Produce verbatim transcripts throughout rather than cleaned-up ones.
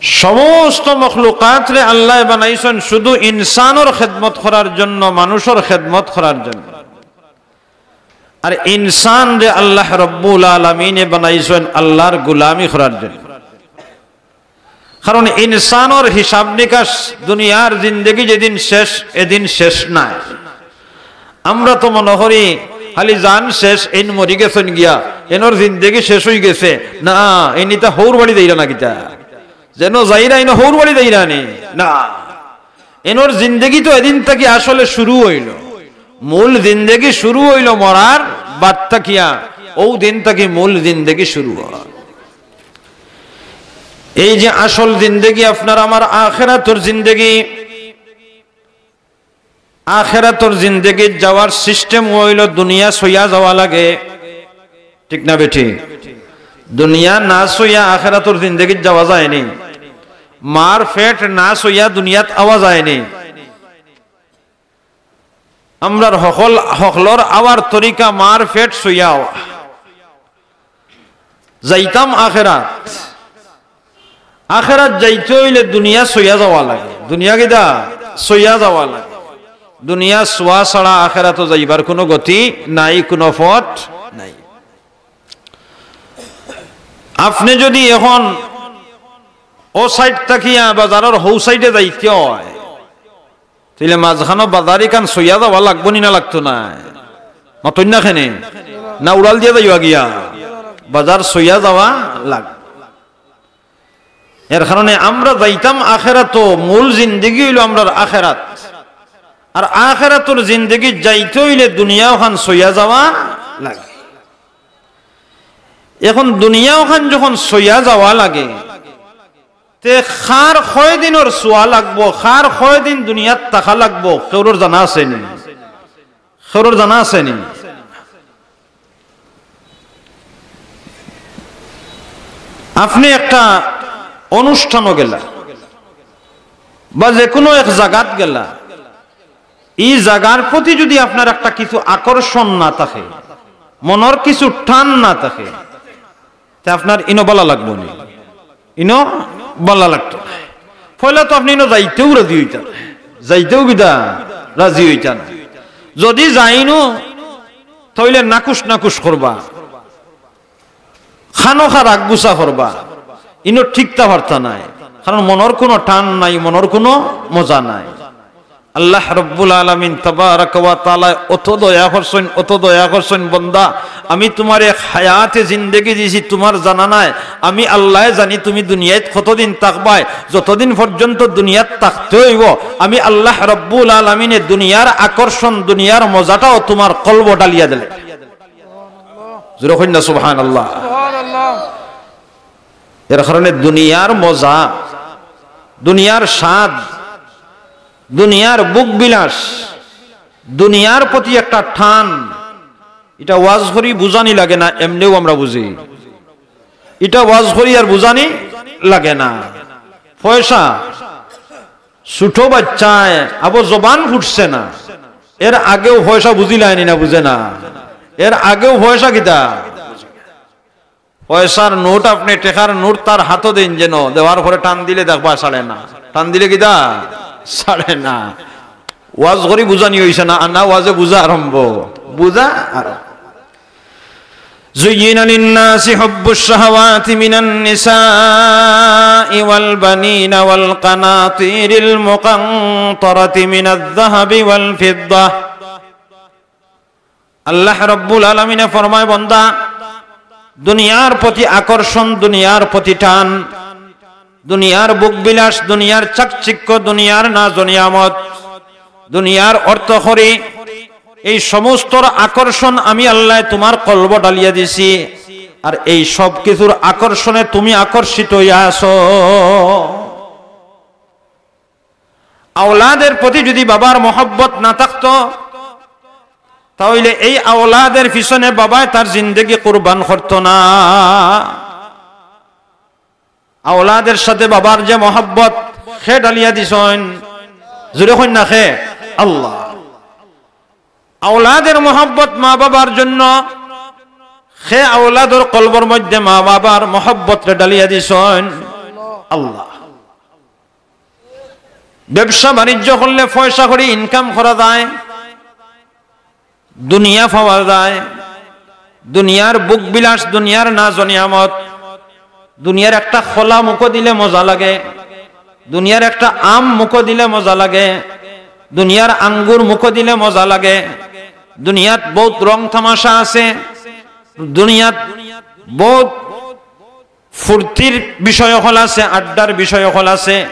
সমস্ত মখলুকাতরে আল্লায় বানাইছইন শুধু ইনসানর খেদমত করার জন্য, মানুষর খেদমত করার জন্য। আর ইনসানরে আল্লাহ রব্বুল আলামিনে বানাইছইন আল্লাহর গোলামি করার জন্য। কারণ ইনসানর হিসাব নিকাশ, দুনিয়ার জিন্দেগি যেদিন শেষ, এদিন শেষ নায়। আমরা তো মনো করি খালি জান শেষ, এইন মরি গেছইন গিয়া, এনর জিন্দেগি শেষ অইগেছে। না, এইন ইতা হউর বাড়ি যাইরা না কিতা? যেন যাইরা, এইন হউর বাড়ি যাইরা নি? না, এনর জিন্দেগি তো এদিন থাকি আসলে শুরু অইলো। মূল জিন্দেগি শুরু অইলো মরার বাদ থাকিয়া, অউ দিন থাকি মূল জিন্দেগি শুরু অয়। এই যে আসল জিন্দেগি, আপনার আমার আখেরাতর জিন্দেগি, আখেরাতর জিন্দেগিত যাওয়ার system অইলো দুনিয়া ছইয়া যাওয়া লাগে, ঠিক না বেঠিক? দুনিয়া না ছইয়া আখেরাতর জিন্দেগিত যাওয়া যায়নি। মার পেট না ছইয়া দুনিয়াত আওয়া যায়নি। আমরার হকল, হকলর আওয়ার তরিকা মার পেট ছইয়া আওয়া। যাইতাম আখেরাত। আখেরাত যাইতে অইলে দুনিয়া ছইয়া যাওয়া লাগে। দুনিয়া কিতা? ছইয়া যাওয়া লাগে। দুনিয়া ছোয়া ছাড়া আখেরাতো যাইবার কুনু গতি নাই, কুনু পথ নাই। আপনে যুদি অখন অউ side থাকিয়া বাজারর হউ side-এ যাইতে অয়, তাইলে মাঝখানো বাজার ইখান ছইয়া যাওয়া লাগবো নি না লাগতো নায়? মাতইন না কেনে? না উড়াল দিয়া যাইবা গিয়া? বাজার ছইয়া যাওয়া লাগ। এর কারণে আমরা যাইতাম আখেরাতো, মূল জিন্দেগি অইলো আমরার আখেরাত। আর আখেরাতর জিন্দেগিত যাইতে অইলে দুনিয়া অখান ছইয়া যাওয়া লাগে। অখন দুনিয়া অখান যখন ছইয়া যাওয়া লাগে, তে কার কয়দিনর ছোয়া লাগবো, কার কয়দিন দুনিয়াত থাকা লাগবো, কেউরর জানা আছে নি? কেউরর জানা আছে নি? আপনে একটা অনুষ্ঠানো গেলা বা যেকুনু এক জাগাত গেলা, ই জাগার প্রতি যুদি আপনার একটা কিছু আকর্ষণ না থাকে, মনর কিছু টান না থাকে, তে আপনার ইনো ভালা লাগবো নি, ইনো ভালা লাগতো নায়। পয়লা তো আপনে ইনো যাইতেউ রাজি অইতা নায়, যাইতেউ কিতা রাজি অইতা নায়। যুদি যাইনও, তাইলে নাকুশ নাকুশ করবা, খানোখা রাগ গুছা করবা, ইনো টিকতা পারতা নায়, কারণ মনর কুনু টান নাই, মনর কুনু মজা নাই। আল্লাহ রব্বুল আলামিন তাবারাকা ওয়া তাআলা অত দয়া করছইন, অত দয়া করছইন, "বন্দা, আমি তুমারে এক হায়াতে জিন্দেগি দিছি, তুমার জানা নাই। আমি আল্লায় জানি তুমি দুনিয়াত কতদিন থাকবায়। যতদিন পর্যন্ত দুনিয়াত থাকতে অইবো, আমি আল্লাহ রব্বুল আলামিনে দুনিয়ার আকর্ষণ, দুনিয়ার মজাটাও তুমার কলবো ঢালিয়া দিলে।" জোরে কইন না সুবহানাল্লাহ। এর কারণে দুনিয়ার মজা, দুনিয়ার স্বাদ, দুনিয়ার ভোগ বিলাস, দুনিয়ার প্রতি একটা টান, ইটা ওয়াজ করি বুঝানি লাগে না, এমনেউ আমরা বুঝি। ইটা ওয়াজ করি আর বুঝানি লাগে না। পয়সা, ছোট বাচ্চায় আবো জবান ফুটছে না, এর আগেউ পয়সা বুঝিলায়নি না, বুঝে না? এর আগেউ পয়সা কিতা? পয়সার নোট, আপনে টেকার নোট তার হাতো দেইন যেন, দেওয়ার পরে টান দিলে দেখবা ছাড়ে না। টান দিলে কিতা? ছাড়ে না। ওয়াজ করি বুঝানি অইছে না, আর না ওয়াজে বুঝা আরম্ভ, বুঝা আরম্ভ। زين للناس حب الشهوات من النساء والبنين والقناطير المقنطرة من الذهب والفضة। আল্লাহ রব্বুল আলামিনে ফরমায়, "বন্দা, দুনিয়ার প্রতি আকর্ষণ, দুনিয়ার প্রতি টান, দুনিয়ার ভোগবিলাস, দুনিয়ার চাকচিক্য, দুনিয়ার নাজ নিয়ামত, দুনিয়ার অর্থকড়ি, এই সমস্তর আকর্ষণ আমি আল্লায় তুমার কলবো ঢালিয়া দিছি, আর এই সব কিছুর আকর্ষণে তুমি আকর্ষিত অইয়া আছো।" আওলাদের প্রতি যুদি বাবার মহব্বত না থাকতো, তাইলে এই আওলাদের পিছনে বাবায় তার জিন্দেগি কুরবান করতো না। আওলাদের সাথে বাবার যে মহব্বত, কে ঢালিয়া দিছইন? জোরে কইন না, কে? আল্লাহ। আওলাদের মহব্বত মা বাবার জন্য, কে আওলাদর কলবর মধ্যে মা বাবার মহব্বতরে ঢালিয়া দিছইন? আল্লাহ। ব্যবসা বাণিজ্য করলে পয়সা করি ইনকাম করা যায়, দুনিয়া পাওয়া যায়, দুনিয়ার ভোগ বিলাস, দুনিয়ার নাজ ও নিয়ামত, দুনিয়ার একটা কলা মুখো দিলে মজা লাগে, দুনিয়ার একটা আম মুখো দিলে মজা লাগে, দুনিয়ার আঙ্গুর মুখো দিলে মজা লাগে, দুনিয়াত বহুত রং তামাশা আছে, দুনিয়াত বহুত ফুর্তির বিষয় অকল আছে, আড্ডার বিষয় অকল আছে।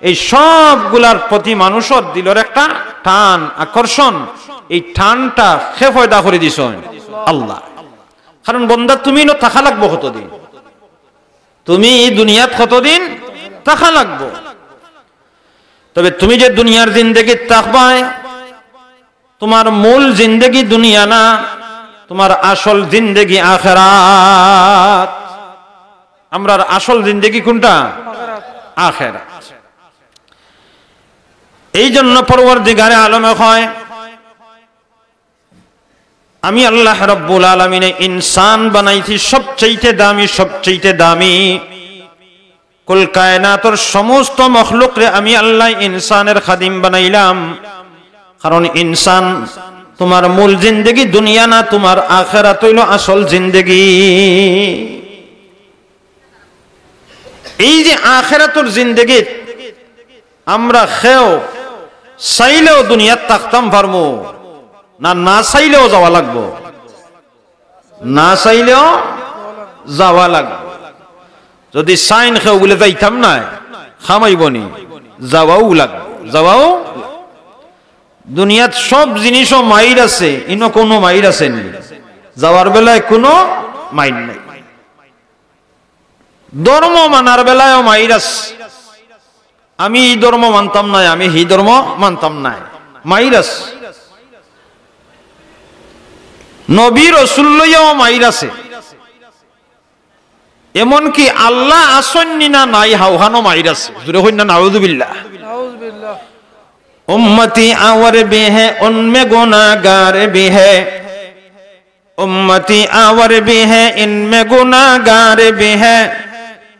এই সবগুলার প্রতি মানুষর দিলর একটা টান, আকর্ষণ। এই টানটা কে পয়দা করি দিছইন? আল্লাহ। কারণ বন্দা, তুমি ইনো থাকা লাগবো কতদিন? তুমি এই দুনিয়াত কতদিন থাকা লাগবো? তবে তুমি যে দুনিয়ার জিন্দেগিত থাকবায়, তোমার মূল জিন্দেগি দুনিয়া না, তোমার আসল জিন্দেগি আখেরাত। আমরার আসল জিন্দেগি কোনটা? আখেরাত। এই জন্য পরওয়ারদিগারে আলমে কয়, "আমি আল্লাহ রব্বুল আলামিনে ইনসান বানাইছি সবচাইতে দামি, সবচাইতে দামি।" কুল কায়নাতর সমস্ত মখলুকরে আমি আল্লাহ ইনসানের খাদিম বানাইলাম। কারণ ইনসান, তোমার মূল জিন্দেগি দুনিয়া না, তোমার আখেরাত অইলো আসল জিন্দেগি। এই যে আখেরাতর জিন্দেগি, আমরা কেউ চাইলেও দুনিয়াত থাকতাম পারমু না, না চাইলেও যাওয়া লাগবো। না চাইলেও যাওয়া লাগবো। যদি চাইন কেউ বুলে যাইতাম নায়, কামাইবো নি, যাওয়াও লাগবো, যাওয়াও। দুনিয়াত সব জিনিসও মাইর আছে, ইনো কুনু মাইর আছে নি? যাওয়ার বেলায় কুনু মাইর নাই। ধর্ম মানার বেলায়ও মাইর আছে। আমি ই ধর্ম মানতাম নায়, আমি হি ধর্ম মানতাম নায়, মাইর আছে। নবী রসুল লইয়াও মাইর আছে। এমনকি আল্লাহ আছইন নি না নাই, হাউখানো মাইর আছে। জুরে কইন না, নাউজুবিল্লাহ। নাউজুবিল্লাহ। উম্মতি আওয়ার ভি হে, উনমে গুনাগার ভি হে। উম্মতি আওয়ার ভি হে, ইনমে গুনাগার ভি হে।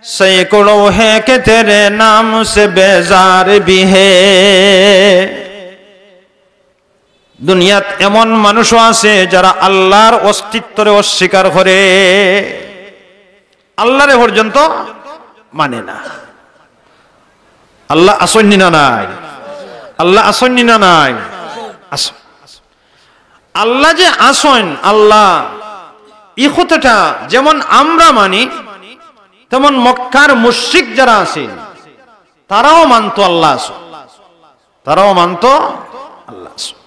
সৈকড়ো হে কে তেরে নাম সে বেজার ভি হে। দুনিয়াত এমন মানুষও আছে যারা আল্লাহর অস্তিত্বরে অস্বীকার করে, আল্লাহরে পর্যন্ত মানে না। আল্লাহ আছইন নি না নাই? আল্লাহ আছইন নি না নাই? আছইন। আল্লাহ যে আছইন, আল্লাহ, ই কথাটা যেমন আমরা মানি, তেমন মক্কার মুশরিক যারা আছিল, তারাও মানতো আল্লাহ আছইন। তারাও মানতো আল্লাহ আছইন।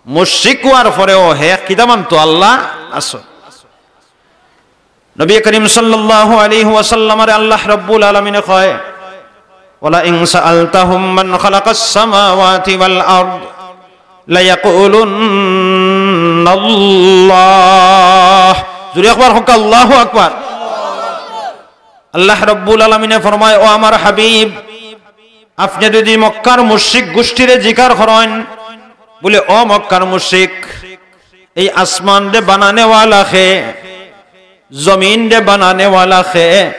মুশরিক অওয়ার পরেও হে কিতা মানতো? আল্লাহ আছইন। নবী করিম সাল্লাল্লাহু আলাইহি ওয়াসাল্লামরে আল্লাহ রাব্বুল আলামিনে কয়, "ওয়ালা ইন সাআলতাহুম মান খালাকাস সামাওয়াতি ওয়াল আরদ লায়াকুলুন্নাল্লাহ।" জুরে একবার কউক্কা, আল্লাহু আকবার। আল্লাহ রাব্বুল আলামিনে ফরমায়, "ও আমার হাবিব, আপনে যদি মক্কার মুশরিক গোষ্ঠীরে জিকার করইন, বুলে, 'ও মক্কার মুশরিক, এই আসমানরে বানানেওয়ালা কে? জমিনরে বানানেওয়ালা কে?'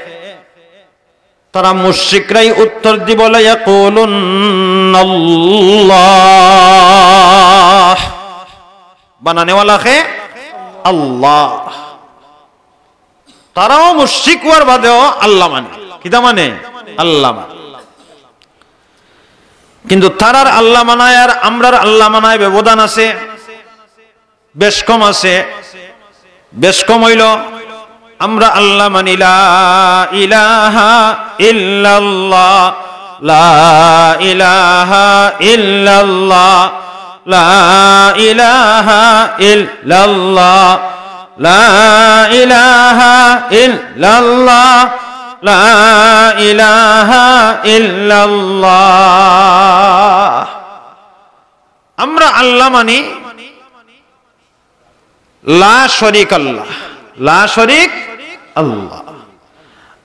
তারা মুশরিকরাই উত্তর দিবো, 'লায়াকুলুন্নাল্লাহ।' বানানেওয়ালা কে? আল্লাহ। তারাও মুশরিক অওয়ার বাদেও আল্লাহ মানে। কিতা মানে? আল্লাহ মানে। কিন্তু তারার আল্লাহ মানায় আর আমরার আল্লাহ মানায় ব্যবধান আছে, বেশ কম আছে। বেশ কম অইলো, আমরা আল্লাহ মানি লা ইলাহা ইল্লাল্লাহ, লা ইলাহা ইল্লাল্লাহ, লা ইলাহা ইল্লাল্লাহ, লা ইলাহা ইল্লাল্লাহ, লা ইলাহা ইল্লাল্লাহ। আমরা আল্লাহ মানি লা শরিক আল্লাহ, লা শরিক আল্লাহ।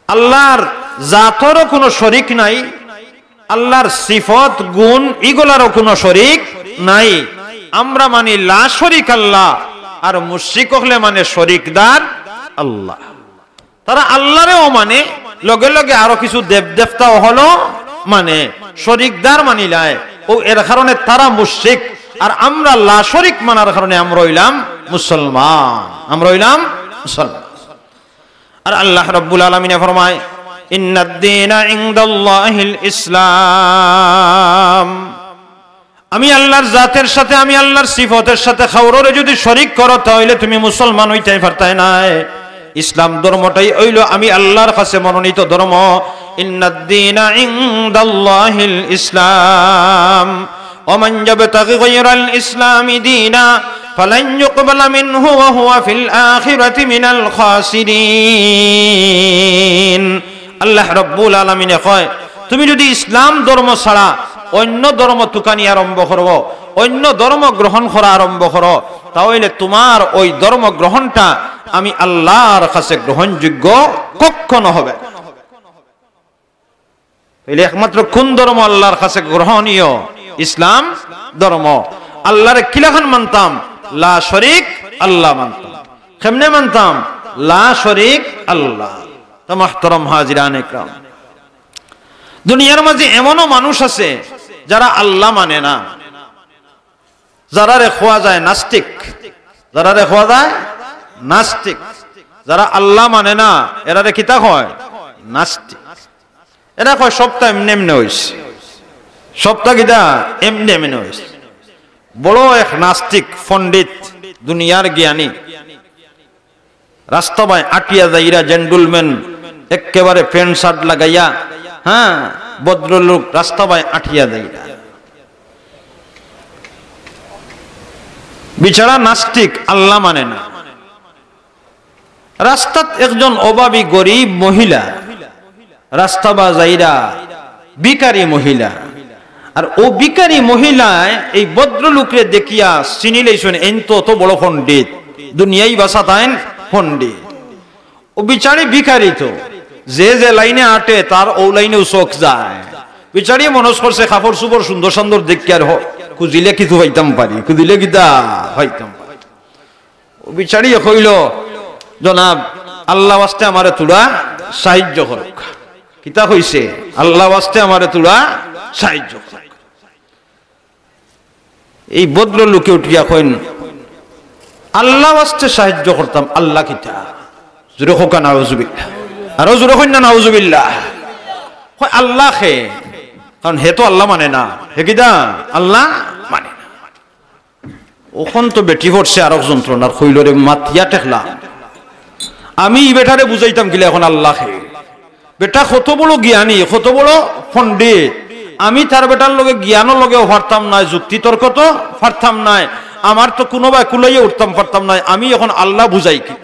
আল্লাহর জাতরও কুনু শরিক নাই, আল্লাহর সিফত গুণ ইগুলারও কুনু শরিক নাই। আমরা মানি লা শরিক আল্লাহ, আর মুশরিক অকলে মানে শরিকদার আল্লাহ। তারা আল্লাহরেও মানে, লগে লগে আরো কিছু দেব দেবতা অকলও মানে, শরিকদার মানিলায়, অউ এর কারণে তারা মুশরিক। আর আমরা লা শরিক মানার কারণে আমরা অইলাম মুসলমান, আমরা অইলাম মুসলমান। আর আল্লাহ রাব্বুল আলামিনে ফরমায়, "ইন্নাদ দীনা ইনদাল্লাহিল ইসলাম।" আমি আল্লাহর জাতের সাথে, আমি আল্লাহর সিফতের সাথে কাউররে যুদি শরিক করো, তা অইলে তুমি মুসলমান অইতায় পারতায় নায়। ইসলাম ধর্মটাই অইলো আমি আল্লাহর কাছে মনোনীত ধর্ম। ইন্নাদ দীনা ইনদাল্লাহিল ইসলাম। ওয়া মান ইয়াবতাগি গায়রাল ইসলামি দীনা ফালান ইউকবালা মিনহু ওয়া হুয়া ফিল আখিরাতি মিনাল খাসিরিন। আল্লাহ রাব্বুল আলামিনে কয়, তুমি যুদি ইসলাম ধর্ম ছাড়া অইন্য ধর্ম তুকানি আরম্ভ করো, অইন্য ধর্ম গ্রহণ করা আরম্ভ করো, তা অইলে তুমার অউ ধর্ম গ্রহণটা আমি আল্লাহর কাছে গ্রহণযোগ্য কখনো হবে না। তাইলে একমাত্র কুন ধর্ম আল্লাহর কাছে গ্রহণীয়? ইসলাম ধর্ম। আল্লাহরে কিলাখান মানতাম? লা শরিক আল্লাহ মানতাম। কেমনে মানতাম? লা শরিক আল্লাহ। তো মুহতারাম হাজিরানে ইকরাম, দুনিয়ার মাঝে এমনও মানুষ আছে যারা আল্লাহ মানে না, যারারে কওয়া যায় নাস্তিক, যারারে কওয়া যায় নাস্তিক, যারা আল্লাহ মানে না, এরারে কিতা কয়? নাস্তিক। এরা কয় সবটা এমনে এমনে অইছে, সবটা কিতা এমনে এমনে অইছে। বড় এক নাস্তিক পণ্ডিত, দুনিয়ার জ্ঞানী, রাস্তা বায় আটিয়া যাইরা, gentleman, একেবারে pant shirt লাগাইয়া, হ্যাঁ, ভদ্রলোক রাস্তা বায় আটিয়া যাইরা। বেচারা নাস্তিক, আল্লাহ মানে না। রাস্তাত একজন অভাবী গরিব মহিলা, রাস্তা বায় যাইরা ভিখারি মহিলা। আর অউ ভিখারি মহিলায় এই ভদ্রলোকরে দেখিয়া চিনিলাইছইন, এইন তো অত বড় পণ্ডিত, দুনিয়াই বাসাত আইন পণ্ডিত। অউ বেচারি ভিখারি তো, যে যে লাইনে আটে তার অউ লাইনেউ চোখ যায়। বেচারিয়ে মনস করছে কাপড় চুপড় সুন্দর সান্দর দেখিয়া আর হ-, খুজিলে কিছু পাইতাম পারি, খুজিলে কিতা পাইতাম পারি। অউ বেচারিয়ে কইলো, "জনাব, আল্লাহ ওয়াস্তে আমারে থুড়া সাহায্য করউক্কা।" কিতা কইছে? "আল্লাহ ওয়াস্তে আমারে থুড়া সাহায্য করউক্কা।" এই ভদ্রলোকে উঠিয়া কইন, "আল্লাহ ওয়াস্তে সাহায্য করতাম, আল্লাহ কিতা?" জোরে কউক্কা নাউজুবিল্লাহ। আরো জোরে কইন না নাউজুবিল্লাহ। কয়, "আল্লাহ কে?" কারণ হে তো আল্লাহ মানে না। হে কিতা? আল্লাহ মানে না। অখন তো বেটি পড়ছে আরক যন্ত্রণার, কইলো, "রে মাতিয়া ঠেকলাম, আমি ই বেটারে বুঝাইতাম কিলা অখন আল্লাহ কে?" বেটা কত বড় জ্ঞানী, কত বড় পণ্ডিত, আমি তার বেটার লগে জ্ঞানর লগেও পারতাম নায়, যুক্তি তর্ক তো পারতাম নায়, আমার তো কুনুবায় কুলাইয়া উঠতাম পারতাম নায়, আমি অখন আল্লাহ বুঝাই কি?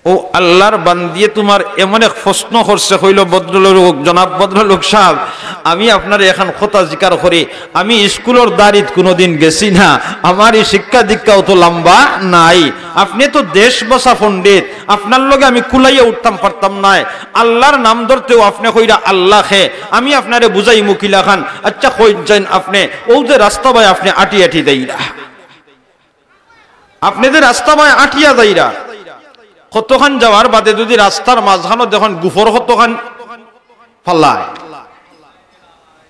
অউ আল্লাহর বান্দিয়ে তুমার এমন এক প্রশ্ন করছে, কইলো, "ভদ্রলোক, জনাব ভদ্রলোক সাব, আমি আপনারে একখান কথা জিকার করি, আমি ইস্কুলর দাড়িত কুনুদিন গেছি না, আমার ই শিক্ষা দীক্ষাও তো লাম্বা নাই, আপনে তো দেশ বাসা পণ্ডিত, আপনার লগে আমি কুলাইয়া উঠতাম পারতাম নায়, আল্লাহর নাম ধরতেউ আপনে কইরা আল্লাহ কে, আমি আপনারে বুঝাইমু কিলাখান, আইচ্ছা কইন চাইন আপনে, অউ যে রাস্তা বায় আপনে আটি আটি যাইরা।" আপনে যে রাস্তা বায় আটিয়া যাইরা, কতখান যাওয়ার বাদে যুদি রাস্তার মাঝখানো দেখইন গুফর কতখান ফালায়,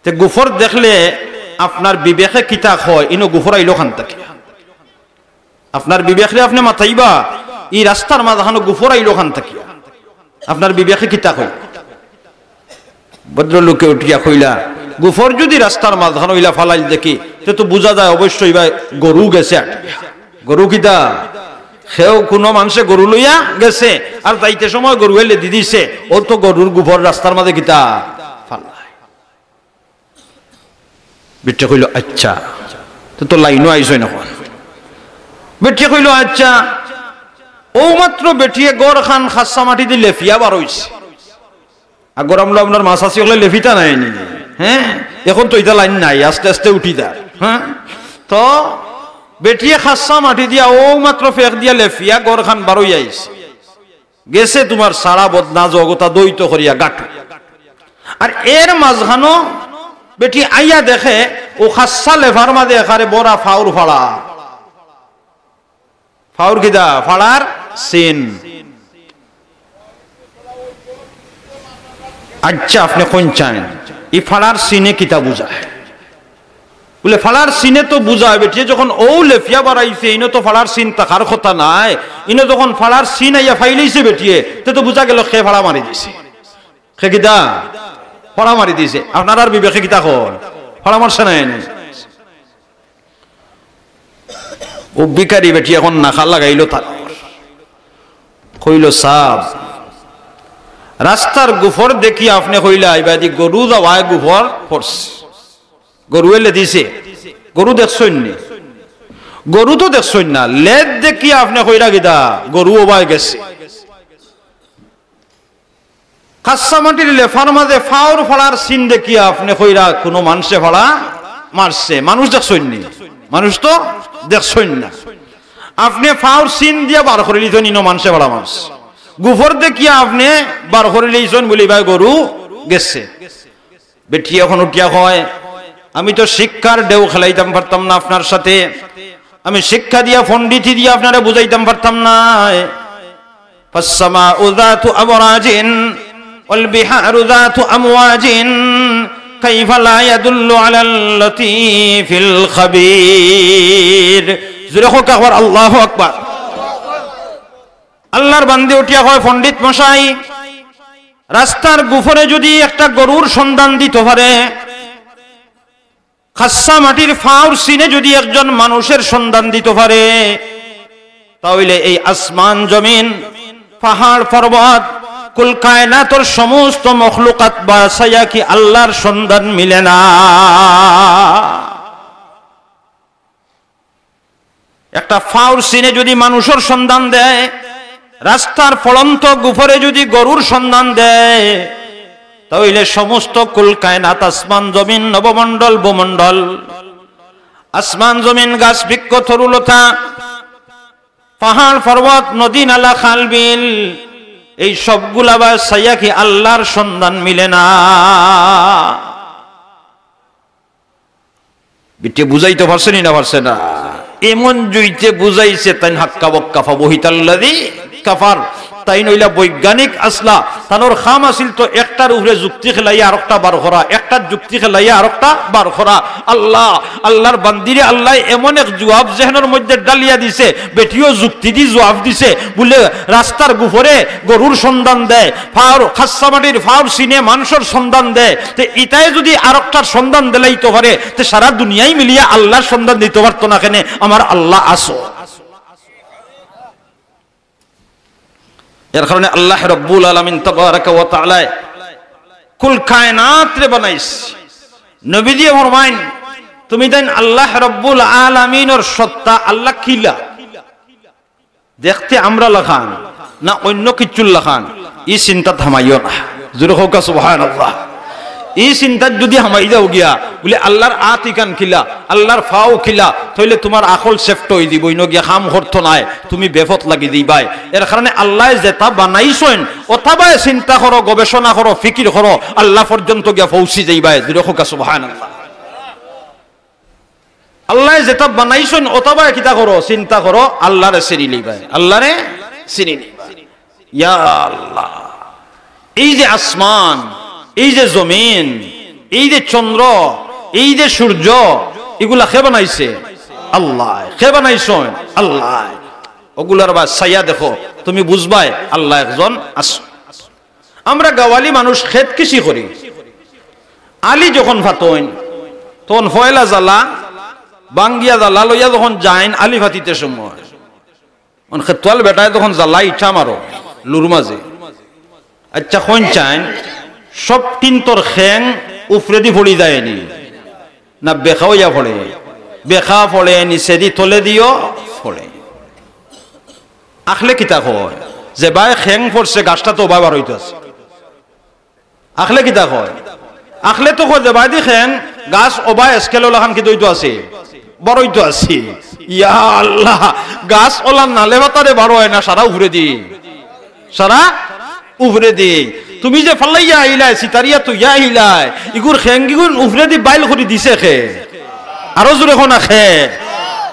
তে গুফর দেখলে আপনার বিবেকে কিতা কয়, "ইনো গুফর আইলো কান থাকি?" আপনার বিবেকরে আপনে মাতাইবা, "ই রাস্তার মাঝখানো গুফর আইলো কান থাকি?" আপনার বিবেকে কিতা কয়? ভদ্রলোকে উঠিয়া কইলা, "গুফর যুদি রাস্তার মাঝখানো ইলা ফালাইল দেখি, তে তো বুঝা যায় অবশ্যই ইবায় গরু গেছে আটিয়া।" গরু কিতা? কেউ কুনু মানষে গরু লইয়া গেছে, আর যাইতে সময় গরুয়ে লেদি দিছে, অউ তো গরুর গুফর রাস্তার মাঝে কিতা ফালায়। বেটিয়ে কইলো, "আইচ্ছা।" তো, তো লাইনো আইছইন অখন। বেটিয়ে কইলো, "আইচ্ছা।" অউ মাত্র বেটিয়ে ঘরখান খাসা মাটিদি লেফিয়া বার অইছে। আগর আমলো আপনার মা চাচি অকলে লেফিতা নায় নি? হ্যাঁ? অখন তো ইতা লাইন নাই, আস্তে আস্তে উঠি যার। হ্যাঁ? তো বেটিয়ে খাসা মাটি দিয়া অউ মাত্র ফেক দিয়া লেফিয়া ঘরখান বার অইয়া আইছে। গেছে তুমার সারা বদনা জগতা দইত করিয়া গাটু। আর এর মাঝখানো বেটি আইয়া দেখে অউ খাসা লেফার মাঝে একারে বড়া ফাউর ফাড়া। ফাউর কিতা? ফাড়ার চিন। আচ্ছা, আপনে কইন চাইন, ই ফাড়ার চিনে কিতা বুঝায়? বুলে, ফাড়ার চিনে তো বুঝায়, বেটিয়ে যখন অউ লেফিয়া বাড়াইছে, ইনো তো ফাড়ার চিন থাকার কথা নায়, ইনো যখন ফাড়ার চিন আইয়া ফাইলাইছে বেটিয়ে, তে তো বুঝা গেল কে ফাড়া মারি দিছে। কে কিতা? ফাড়া মারি দিছে। আপনারার বিবেকে কিতা কয়? ফাড়া মারছে না এনে? ও ভিখারি বেটি এখন নাখা লাগাইল তার। কইল, "সাব, রাস্তার গুফর দেখি আপনে কইলা, ইবাদি গরু যাওয়ায় গুফর পড়ছে। গরু এলে দিছে। গরু দেখছইন নি? গরু তো দেখছইন না। লেজ দেখি আপনে কইরা কিতা, গরু ওবায় গেছে।" কাচ্চা মাটির লেফার মাঝে ফাওর ফাড়ার চিন দেখিয়া আপনে কইরা কুনু মানষে ফাড়া মারছে, মানুষ দেখছইন নি? মানুষ তো দেখছইন না। আপনে ফাওর চিন দিয়া বার করিলিছইন, ইনো মানষে ফাড়া মারছে। গুফর দেখিয়া আপনে বার করিলিছইন, বুলে ইবায় গরু গেছে। বেটি এখন উঠিয়া কয়, "আমি তো শিক্ষার ঢেউ খেলাইতাম পারতাম না আপনার সাথে, আমি শিক্ষা দিয়া পণ্ডিতি দিয়া আপনারে বুঝাইতাম পারতাম না।" فالسماء ذات أبراج والبحار ذات أمواج كيف لا يدل على اللطيف الخبير। জোরে কউক্কা একবার, আল্লাহু আকবার। আল্লাহর বান্দি উঠিয়া কয়, "পণ্ডিত মশাই, রাস্তার গুফরে যুদি একটা গরুর সন্ধান দিতো পারে, কাচ্চা মাটির ফাওর চিনে যুদি একজন মানুষের সন্ধান দিতো পারে, তা অইলে এই আসমান জমিন, পাহাড় পর্বত, কুল কায়নাতর সমস্ত মখলুকাত বাছাইয়া কি আল্লাহর সন্ধান মিলে না?" একটা ফাওর চিনে যুদি মানুষর সন্ধান দেয়, রাস্তার পড়ন্ত গুফরে যুদি গরুর সন্ধান দেয়, তা অইলে সমস্ত কুল কায়নাত, আসমান জমিন, নবমণ্ডল ভূমণ্ডল, আসমান জমিন, গাছ বৃক্ষ তরুলতা, পাহাড় পর্বত, নদী নালা খাল বিল, এই সবগুলা বাছাইয়া কি আল্লাহর সন্ধান মিলে না? বেটিয়ে বুঝাইতো পারছে নি না পারছে না? এমন জুইতে বুঝাইছে, তাইন হাক্কা বক্কা ফাবুহিতাল্লাযী কাফার। তাইন অইলা বৈজ্ঞানিক আছলা, তানর কাম আছিল তো একটার উপরে যুক্তি খেলাইয়া আরোকটা বার করা, একটার যুক্তি খেলাইয়া আরোকটা বার করা। আল্লাহ, আল্লাহর বান্দিরে আল্লায় এমন এক জুয়াব জেহেনর মধ্যে ডালিয়া দিছে, বেটিও যুক্তি দি জুয়াব দিছে, বুলে রাস্তার গুফরে গরুর সন্ধান দেয়, ফাওর, কাচ্চা মাটির ফাওর চিনে মানষর সন্ধান দেয়, তে ইতায় যুদি আরোকটার সন্ধান দিলাইতো পারে, তে সারা দুনিয়াই মিলিয়া আল্লাহর সন্ধান দিতো পারতো না কেনে? আমার আল্লাহ আছো। এর কারণে আল্লাহ রব্বুল আলামিন তাবারাকা ওয়া তাআলায় কুল কায়নাতরে বানাইছে। নবীজিয়ে ফরমাইন, "তুমি তাইন আল্লাহ রব্বুল আলামিনর সত্তা, আল্লাহ কিলা?" দেখতে আমরা লাখান না অন্য কিচ্ছুর লাখান, ই চিন্তাত হামাইও না। জোরে কউক্কা সুবহানাল্লাহ। ই চিন্তাত যুদি হামাই যাও গিয়া, বুলে আল্লাহর আত ইখান কিলা, আল্লাহর ফাও কিলা, তাইলে তুমার আকল সেফট অই দিবো, ইনো গিয়া কাম করতো নায়, তুমি বেপথ লাগি দিবায়। এর কারণে আল্লায় যেতা বানাইছইন, অতাবায় চিন্তা করো, গবেষণা করো, ফিকির করো, আল্লাহ পর্যন্ত গিয়া পৌঁছি যাইবায়। জোরে কউক্কা সুবহানাল্লাহ। আল্লায় যেতা বানাইছইন, অতাবায় কিতা করো, চিন্তা করো, আল্লাহরে চিনি লইবায়, আল্লাহরে চিনি লইবায়। ইয়া আল্লাহ, এই যে আসমান, এই যে জমিন, এই যে চন্দ্র, এই যে সূর্য, ইগুলা কে বানাইছে? আল্লায়। কে বানাইছইন? আল্লায়। অগুলার বায় চাইয়া দেখো, তুমি বুঝবায় আল্লাহ একজন আছইন। আমরা গাওয়ালি মানুষ খেত কৃষি করি। আলি যখন ফাতইন, তখন পয়লা জালা, বাঙ্গিয়া জালা লইয়া যখন যাইন আলি ফাতিতে সময়, অন খেতওয়াল বেটায় যখন জালা ইটা মারো লুর মাঝে, আচ্ছা, কইন চাইন, সব টিনতর খেং উফরেদি পড়ি যায়নি? না, বেকা অইয়া পড়ে? বেকা পড়ে, নিচেদি তলেদিও পড়ে। আখলে কিতা কয়? যেবায় খেং পড়ছে, গাছটা তো অবায় বার অইতো আছে। আখলে কিতা কয়? আখলে তো কয় যেবায়দি খেং, গাছ অবায় স্কেলর লাখান কিতা অইতো আছে? বার অইতো আছে। ইয়া আল্লাহ, গাছ অলার নালে বাতারে বার অয় না, সারা উফরেদি। সারা উফরেদি। তুমি যে ফালাইয়া আইলায়, সিতারিয়া থইয়া আইলায়, ইগুর খেংগিগুন উফরেদি বাইল করি দিছে কে? আরো জোরে কও না কে?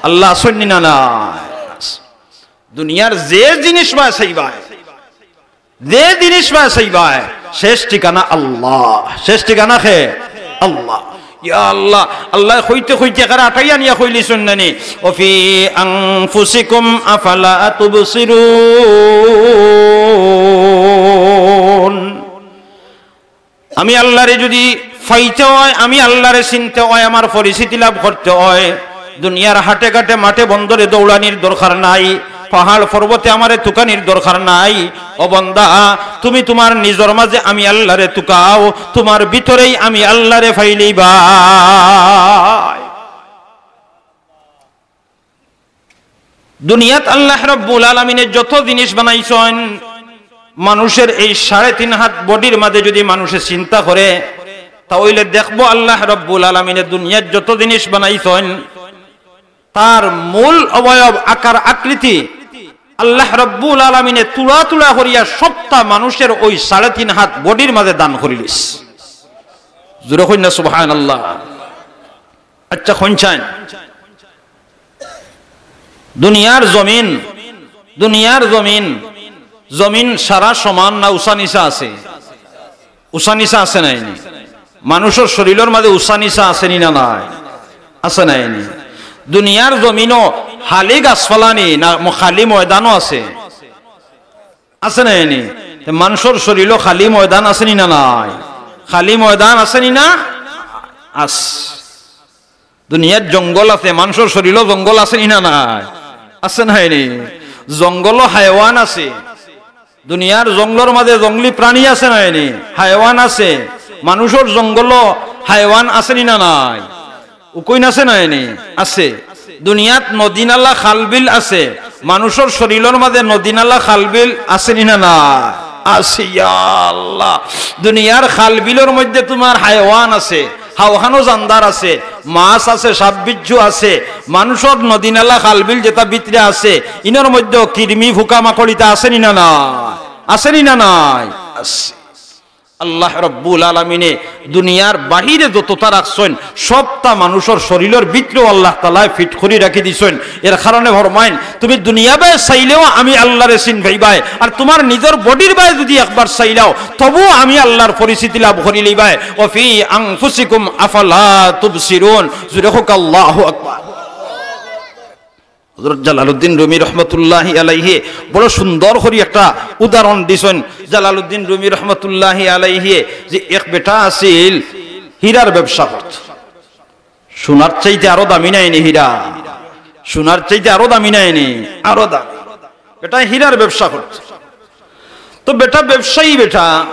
আল্লাহ আছইন নি না নাই? দুনিয়ার যে জিনিস বায় চাইবায়, যে জিনিস বায় চাইবায়, শেষ ঠিকানা আল্লাহ। শেষ ঠিকানা কে? আল্লাহ। ইয়া আল্লাহ, আল্লায় কইতে কইতে একেবারে আটাইয়া নিয়া কইলিছইন না নি, "ওয়া ফি আনফুসিকুম আফালা তুবসিরুন।" আমি আল্লাহরে যুদি পাইতে অয়, আমি আল্লাহরে চিনতে অয়, আমার পরিচিতি লাভ করতে অয়, দুনিয়ার হাটে ঘাটে মাঠে বন্দরে দৌড়ানির দরকার নাই, পাহাড় পর্বতে আমারে তুকানির দরকার নাই। ও বন্দা, তুমি তুমার নিজর মাজে আমি আল্লাহরে তুকাও, তুমার ভিতরেই আমি আল্লাহরে পাইলিবায়। দুনিয়াত আল্লাহ রব্বুল আলামিনে যত জিনিস বানাইছইন, মানুষর এই সাড়ে তিন হাত বডির মাজে যুদি মানুষে চিন্তা করে, তা অইলে দেখবো আল্লাহ রব্বুল আলামিনে দুনিয়াত যত জিনিস বানাইছইন, তার মূল অবয়ব, আকার আকৃতি আল্লাহ রব্বুল আলামিনে তুলা তুলা করিয়া সবটা মানুষর ওই সাড়ে তিন হাত বডির মাজে দান করিলিছইন। জুরে কইন না সুবহানাল্লাহ। আচ্ছা, কইন চাইন, দুনিয়ার জমিন, দুনিয়ার জমিন, জমিন সারা সমান না উচা নিচা আছে? উচা নিচা আছে নায় নি? মানুষর শরীলর মাজে উচা নিচা আছে নি না নাই? আছে নায় নি? দুনিয়ার জমিনো খালি গাছপালা নি না ম-, খালি ময়দানও আছে? আছে নায় নি? তে মানুষর শরীলো খালি ময়দান আছে নি না নাই? খালি ময়দান আছে নি না? আছে। দুনিয়ার জঙ্গল আছে, মানুষর শরীলো জঙ্গল আছে নি না নাই? আছে নায় নি? জঙ্গলো হায়ওয়ান আছে। দুনিয়ার জঙ্গলর মাজে জঙ্গলি প্রাণী আছে নায় নি? হায়ওয়ান আছে। মানুষর জঙ্গলো হায়ওয়ান আছে নি না নাই? উকইন আছে নায় নি? আছে। দুনিয়াত নদী নালা খাল বিল আছে। মানুষর শরীলর মাজে নদী নালা খাল বিল আছে নি না নাই? আছে। ইয়া আল্লাহ, দুনিয়ার খাল বিলর মধ্যে তুমার হায়ওয়ান আছে, হাওখানো জানদার আছে, মাছ আছে, সাপ বিচ্ছু আছে। মানুষর নদী নালা খাল বিল যেটা ভিতরে আছে, ইনর মধ্যে কৃমি, ফুকা, মাকড়িতা আছে নি না নাই? আছে নি না নাই? আছে। আল্লাহ রব্বুল আলামিনে দুনিয়ার বাহিরে যতটা রাখছইন, সবটা মানুষর শরীলর ভিতরেও আল্লাহ তাআলায় ফিট করি রাখি দিছইন। এর কারণে ফরমাইন, তুমি দুনিয়া বায় চাইলেও আমি আল্লাহরে চিন পাইবায়, আর তুমার নিজর বডির বায় যুদি একবার চাইলাও, তবুও আমি আল্লাহর পরিচিতি লাভ করি লিবায়। "ওয়া ফি আনফুসিকুম আফালা তুবসিরুন।" জুরে কউক, আল্লাহু আকবার। হযরত জালালউদ্দিন রুমি রহমতুল্লাহি আলাইহি বড় সুন্দর করি একটা উদাহরণ দিছইন। জালালউদ্দিন রুমি রহমতুল্লাহি আলাইহি যে এক বেটা আছিল, হীরার ব্যবসা করত। সোনার চাইতে আরো দামি নায় নি হীরা? সোনার চাইতে আরো দামি নায় নি? আরো দামি। বেটায় হীরার ব্যবসা করত। তো বেটা ব্যবসায়ী বেটা,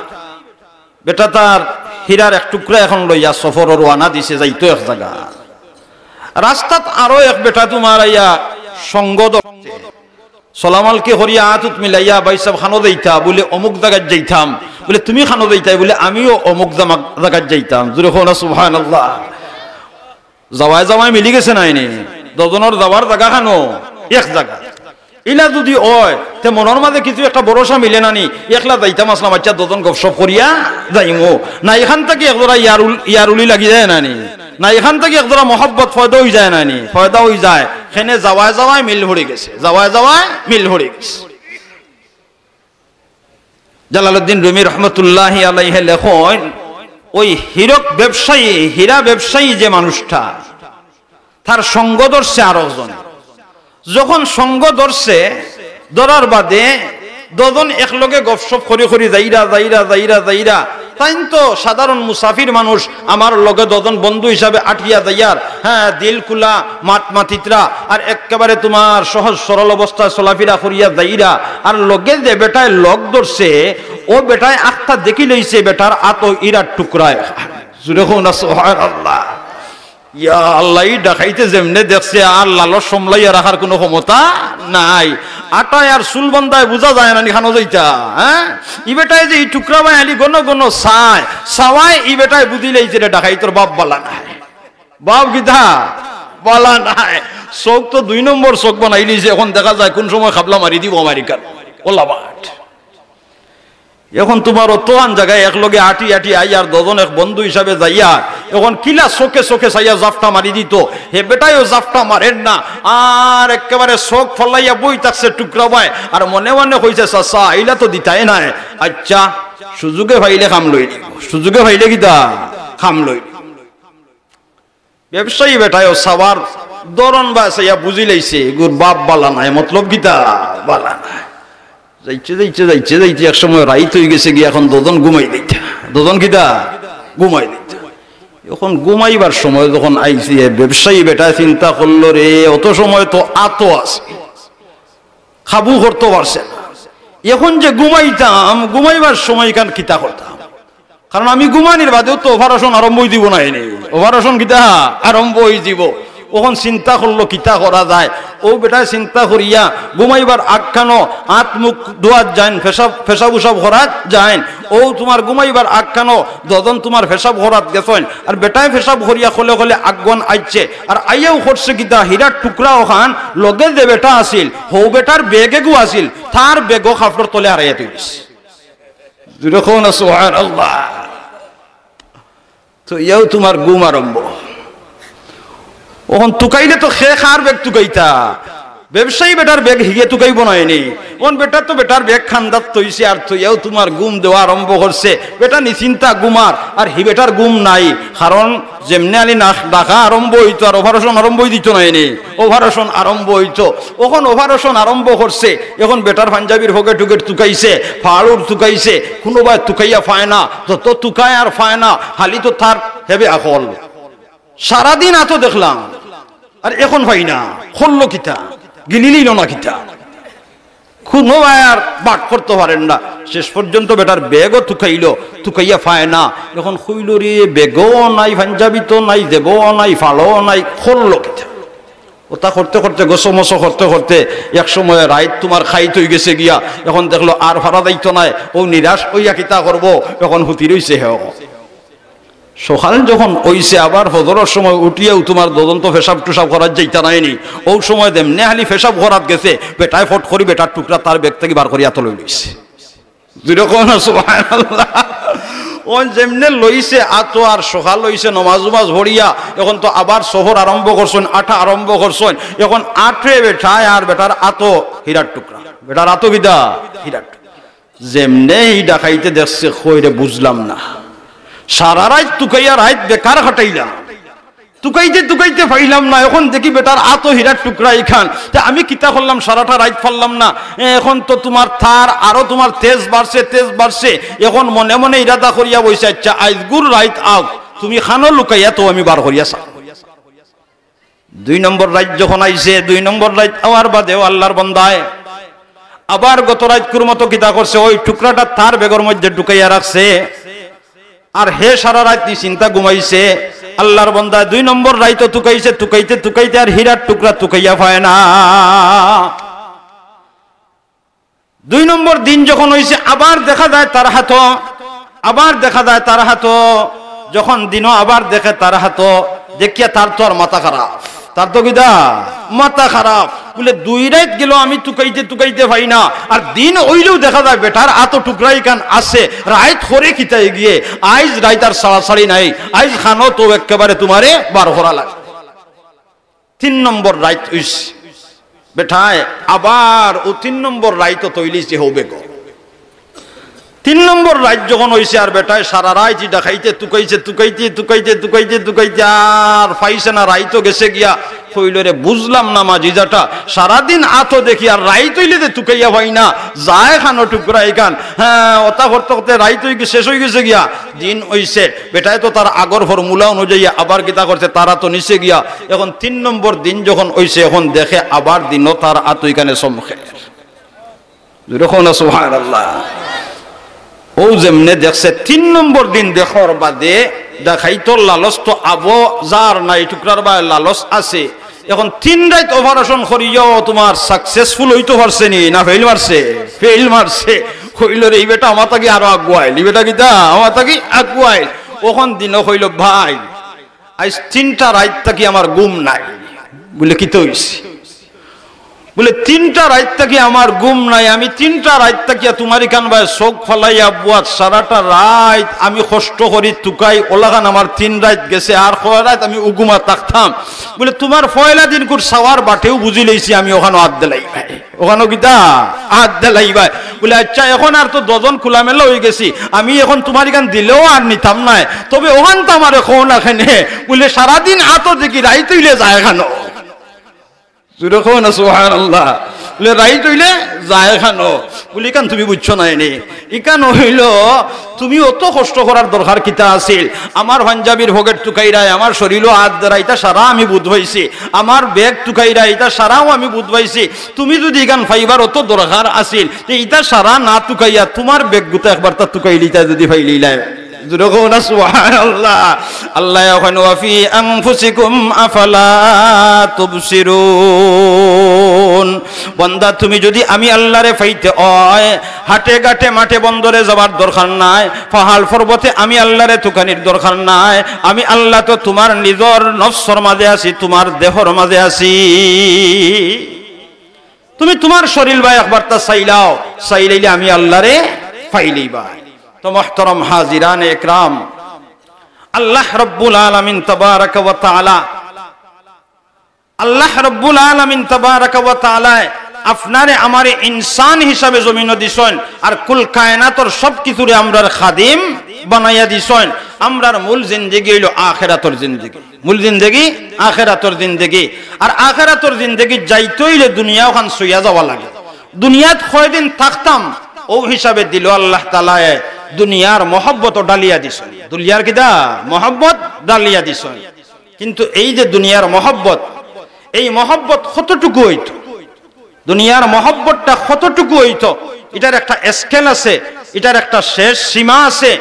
বেটা তার হীরার এক টুকরা এখন লইয়া সফরো রওয়ানা দিছে, যাইতো এক জাগা। রাস্তাত আরো এক বেটা তুমার আইয়া সঙ্গ ধরছে। সালাম আলকি করিয়া আত উত মিলাইয়া, "ভাইসাব, খানো যাইতা?" বুলে, "অমুক জাগাত যাইতাম।" বুলে, "তুমি খানো যাইতায়?" বুলে, "আমিও অমুক জামা-, জাগাত যাইতাম।" জুরে কও না সুবহানাল্লাহ। যাওয়ায় যাওয়ায় মিলি গেছে নায় নি? দুইজনর যাওয়ার জাগা খানো? এক জাগা। ইলা যুদি অয়, তে মনর মাজে কিছু একটা ভরসা মিলে না নি? একলা যাইতাম আছলাম, আচ্ছা, দুইজন গপসপ করিয়া যাইমু। না, ইখান থাকি একজোড়া ইয়ারুল-, ইয়ারুলি লাগি যায় না নি? না, ইখান থাকি একজোড়া মহব্বত পয়দা অইযায় না নি? পয়দা অইযায়। কেনে যাওয়ায় যাওয়ায় মিল পড়ি গেছে, যাওয়ায় যাওয়ায় মিল পড়ি গেছে। জালালউদ্দিন রুমি রহমতুল্লাহি আলাইহি লেখইন, ওই হীরক ব্যবসায়ী, হীরা ব্যবসায়ী যে মানুষটা, তার সঙ্গ ধরছে আরো জন। যখন সঙ্গ ধরছে, ধরার বাদে দুইজন একলগে গপসপ করি করি যাইরা, যাইরা, যাইরা, যাইরা। তাইন তো সাধারণ মুসাফির মানুষ, আমার লগে দুইজন বন্ধু হিসাবে আটিয়া যাইয়ার, হ্যাঁ, দিল খুলা, মাত মাতিতরা, আর একেবারে তুমার সহজ সরল অবস্থায় চলাফিরা করিয়া যাইরা, আর লগে যে বেটায় লগ ধরছে, ও বেটায় আখতা দেখিলাইছে বেটার আতো হীরার টুকরায়। জুরে কও না সুবহানাল্লাহ। ইয়া আল্লাহ, ই ডাকাইতে যেমনে দেখছে আর লালচ সামলাইয়া রাখার কুনু ক্ষমতা নাই। আটায় আর চুল বান্ধায় বুঝা যায় না নি খানো যাইতা, হ্যাঁ? ই বেটায় যে ই টুকরা বায় আলি ঘন ঘন চায়, চাওয়ায় ই বেটায় বুঝিলাইছে রে ডাকাইতর বাপ বালা নায়। বাপ কিতা? বালা নায়। চউখ তো দুই নম্বর চউখ বানাইলিছে, এখন দেখা যায় কুন সময় খাবলা মারি দিব আমেরিকার। OLA but. এখন তুমার অতখান জাগায় একলগে আটি আটি আইয়ার দুইজন এক বন্ধু হিসাবে যাইয়া, এখন কিলা চউখে চউখে চাইয়া জাপটা মারি দিত, হে বেটায়ও জাপটা মারের না, আর একেবারে চউখ ফালাইয়া বই থাকছে টুকরা বায়, আর মনে মনে কইছে, "চাচা, ইলা তো দিতায় নায়।" আচ্ছা, সুযোগে পাইলে কাম লই নিব, সুযোগে পাইলে কিতা কাম লই নিব। ব্যবসায়ী বেটায়ও চাওয়ার ধরন বায় চাইয়া বুঝি লাইছে, এগুর বাপ বালা নায়, মতলব কিতা বালা নায়। যাইতে যাইতে যাইতে যাইতে এক সময় রাইত অইগেছে গিয়া, এখন দুইজন ঘুমাই দিতা, দুইজন কিতা ঘুমাই দিতা। এখন ঘুমাইবার সময় যখন আইছে, ব্যবসায়ী বেটায় চিন্তা করলো, রে, অত সময় তো আতো আছে, কাবু করতো পারছে না। এখন যে ঘুমাইতাম, ঘুমাইবার সময় ইখান কিতা করতাম? কারণ আমি ঘুমানির বাদেউ তো operation আরম্ভ অই দিব না এনে। Operation কিতা আরম্ভ অই দিব। অখন চিন্তা করলো কিতা করা যায়। অউ বেটায় চিন্তা করিয়া ঘুমাইবার আগখানো আত মুখ ধোয়াত যাইন, পেশাব, পেশাব উশাব করাত যাইন। অউ তুমার ঘুমাইবার আগখানো দুইজন তুমার পেশাব করাত গেছইন। আর বেটায় পেশাব করিয়া কলে কলে আগুয়ান আইছে। আর আইয়াউ করছে কিতা, হীরার টুকরা অখান লগে যে বেটা আছিল, হউ বেটার ব্যাগ এগু আছিল, তার ব্যাগও কাপড়র তলে হারাইয়া থই দিছে। জোরে কও না সুবহানাল্লাহ। তো ইয়াও তুমার ঘুম আরম্ভ। অখন তুকাইলে তো কে কার ব্যাগ তুকাইতা? ব্যবসায়ী বেটার ব্যাগ হিগে তুকাইবো নায় নি? অখন বেটা তো বেটার ব্যাগ কান্দাত থইছে, আর তো ইয়াও তুমার ঘুম দেওয়া আরম্ভ করছে। বেটা নিশ্চিন্তা ঘুমার, আর হি বেটার ঘুম নাই। কারণ যেমনে আলি না ডাকা আরম্ভ অইতো, আর operation আরম্ভ অই দিতো নায় নি? Operation আরম্ভ অইতো। অখন operation আরম্ভ করছে, অখন বেটার পাঞ্জাবির পকেট উকেট তুকাইছে, ফাড়ুর তুকাইছে, কুনুবায় তুকাইয়া পায় না, যত তুকায় আর পায় না, খালি তো তার হেবে আকল। সারাদিন আতো দেখলাম, আর অখন পাই না, করলো কিতা, গিলিলিলো না কিতা, কুনুবায় আর বার করতো পারের না। শেষ পর্যন্ত বেটার ব্যাগও তুকাইলো, তুকাইয়া পায় না। অখন কইলো, রে, ব্যাগও নাই, পাঞ্জাবিত নাই, জেবও নাই, ফাড়ও নাই, করলো কিতা? অতা করতে করতে, গছমছ করতে করতে এক সময় রাইত তুমার কাইত অইগেছে গিয়া, অখন দেখলো আর পারা যাইতো নায়। অউ নিরাশ অইয়া কিতা করবো, অখন হুতি রইছে হেও। সকাল যখন অইছে, আবার ফজরর সময় উঠিয়াউ তুমার দুইজন তো পেশাব টুশাব করাত যাইতা নায় নি? অউ সময় যেমনে খালি পেশাব করাত গেছে, বেটায় ফট করি বেটার টুকরা তার ব্যাগ থাকি বার করিয়া আতো লই লইছে। জোরে কও না সুবহানাল্লাহ। অউ যেমনে লইছে আতো, আর সকাল অইছে, নমাজ উমাজ পড়িয়া, অখন তো আবার সফর আরম্ভ করছইন, আটা আরম্ভ করছইন। অখন আটে বেটায় আর বেটার আতো হীরার টুকরা, বেটার আতো কিতা? হীরার টুকরা। যেমনে ই ডাকাইতে দেখছে, কয়, রে, বুঝলাম না, সারা রাইত তুকাইয়া রাইত বেকার কাটাইলাম, তুকাইতে তুকাইতে পাইলাম না, অখন দেখি বেটার আতো হীরার টুকরা ইখান। তে আমি কিতা করলাম, সারাটা রাইত পারলাম না। এ, অখন তো তুমার তার আরো তুমার তেজ বাড়ছে, তেজ বাড়ছে। অখন মনে মনে ইরাদা করিয়া বইছে, আচ্ছা, আইজকুর রাইত আউক, তুমি কানো লুকাইয়া থও, আমি বার করিয়া চাই। দুই নম্বর রাইত যখন আইছে, দুই নম্বর রাইত আওয়ার বাদেও আল্লার বন্দায় আবার গত রাইতকুর মতো কিতা করছে, অউ টুকরাটা তার ব্যাগর মধ্যে ঢুকাইয়া রাখছে। আর হে সারা রাইত নিশ্চিন্তা ঘুমাইছে। আল্লার বন্দায় দুই নম্বর রাইতও তুকাইছে, তুকাইতে তুকাইতে আর হীরার টুকরা তুকাইয়া পায় না। দুই নম্বর দিন যখন অইছে, আবার দেখা যায় তার আতো, আবার দেখা যায় তার আতো। যখন দিনো আবার দেখে তার আতো, দেখিয়া তার তো আর মাথা খারাপ, তার তো কিতা মাথা খারাপ। বুলে, দুই রাইত গেল আমি তুকাইতে তুকাইতে পাই না, আর দিন অইলেউ দেখা যায় বেটার আতো টুকরা ইখান আছে, রাইত করে কিতা এগিয়ে, আইজ রাইত আর ছাড়াছাড়ি নাই, আইজ কানো তো একেবারে তুমারে বার করা লাগে। তিন নম্বর রাইত অইছে, বেটায় আবার অউ তিন নম্বর রাইতও থই লইছে হউ ব্যাগো। তিন নম্বর রাইত যখন অইছে, আর বেটায় সারা রাইত ই ডাকাইতে তুকাইছে, তুকাইতে তুকাইতে তুকাইতে তুকাইতে আর পাইছে না, রাইতও গেছে গিয়া। কইলো, রে, বুঝলাম না মাজিজাটা, সারাদিন আতো দেখি, আর রাইত অইলে যে তুকাইয়া পাই না, যায় কানো টুকরা ইখান। হ্যাঁ, অতা করতে করতে রাইত অই গি-, শেষ অইগেছে গিয়া। দিন অইছে, বেটায় তো তার আগর ফর্মুলা অনুযায়ী আবার কিতা করছে, তার আতো নিছে গিয়া। অখন তিন নম্বর দিন যখন অইছে, অখন দেখে আবার দিনো তার আতো ইখানে চমকে। জোরে কও না সুবহানাল্লাহ। অউ যেমনে দেখছে, তিন নম্বর দিন দেখার বাদে ডাকাইতর লালচ তো আবো যার নাই, টুকরার বায় লালচ আছে। অখন তিন রাইত operation করিয়াও তুমার successful অইতো পারছে নি, না fail মারছে? Fail মারছে। কইলো, রে, ই বেটা আমার থাকি আরো আগুয়াইল, ই বেটা কিতা আমার থাকি আগুয়াইল। অখন দিনো কইলো, ভাই, আইজ তিনটা রাইত থাকি আমার ঘুম নাই। বুলে, কিতা অইছে? বুলে, তিনটা রাইত থাকি আমার ঘুম নাই, আমি তিনটা রাইত থাকিয়া তুমার ইখান বায় চউখ ফালাইয়া বুয়াত সারাটা রাইত আমি কষ্ট করি তুকাই, অলাখান আমার তিন রাইত গেছে, আর কয় রাইত আমি উগুমা থাকতাম। বুলে, তুমার পয়লা দিনকুর চাওয়ার বাটেউ বুঝি লইছি আমি অখানো আত দিলাইবায়, অখানো কিতা আত দিলাইবায়। বুলে, "আইচ্ছা, এখন আর তো দুইজন খোলামেলা অইগেছি, আমি এখন তুমার ইখান দিলেও আর নিতাম নায়, তবে অখান তো আমারে কও না কেনে?" বুলে, "সারাদিন আতো দেখি, রাইত অইলে যায় খানো।" জুরে কও না সুবহানাল্লাহ। বুলে, "রাইত অইলে যায় খানো।" বুলে, "ইখান তুমি বুঝছো নায় নি, ইখান অইলো তুমি অত কষ্ট করার দরকার কিতা আছিল? আমার পাঞ্জাবির পকেট তুকাইরায়, আমার শরীলো আত দেরায়, ইতা সারা আমি বুঝ পাইছি, আমার ব্যাগ তুকাইরায়, ইতা সারাও আমি বুঝ পাইছি। তুমি যুদি ইখান পাইবার অত দরকার আছিল, তে ইতা সারা না তুকাইয়া তুমার ব্যাগগুতা একবারতা তুকাইলিতায় যুদি পাইলিলায়।" জুরে কও না সুবহানাল্লাহ। আল্লায় কইন, "ওয়া ফি আনফুসিকুম আফালা তুবসিরুন।" বন্দা, তুমি যুদি আমি আল্লারে পাইতে অয়, হাটে ঘাটে মাঠে বন্দরে যাওয়ার দরকার নাই, পাহাড় পর্বতে আমি আল্লারে তুকানির দরকার নাই। আমি আল্লা তো তুমার নিজর নফসর মাঝে আছি, তুমার দেহর মাঝে আছি। তুমি তুমার শরীল বায় একবারতা চাইলাও, চাইলাইলে আমি আল্লারে পাইলিবায়। তো মুহতারাম হাজিরানে একরাম, আল্লাহ রাব্বুল আলামিন তাবারাকা ওয়া তাআলা, আল্লাহ রাব্বুল আলামিন তাবারাকা ওয়া তাআলায় আপনারে আমারে ইনসান হিসাবে জমিনো দিছইন, আর কুল কায়নাতর সব কিছুরে আমরার খাদিম বানাইয়া দিছইন। আমরার মূল জিন্দেগি অইলো আখেরাতর জিন্দেগি। মূল জিন্দেগি আখেরাতর জিন্দেগি। আর আখেরাতর জিন্দেগি যাইতে অইলে দুনিয়া অখান ছইয়া যাওয়া লাগে। দুনিয়াত কয়দিন থাকতাম, অউ হিসাবে দিলো আল্লাহ তাআলায় দুনিয়ার মহব্বত ডালিয়া দিছইন। দুনিয়ার কিতা? মহব্বত ডালিয়া দিছইন। কিন্তু এই যে দুনিয়ার মহব্বত, এই মহব্বত কতটুকু অইতো? দুনিয়ার মহব্বতটা কতটুকু অইতো? ইটার একটা স্কেল আছে, ইটার একটা শেষ সীমা আছে।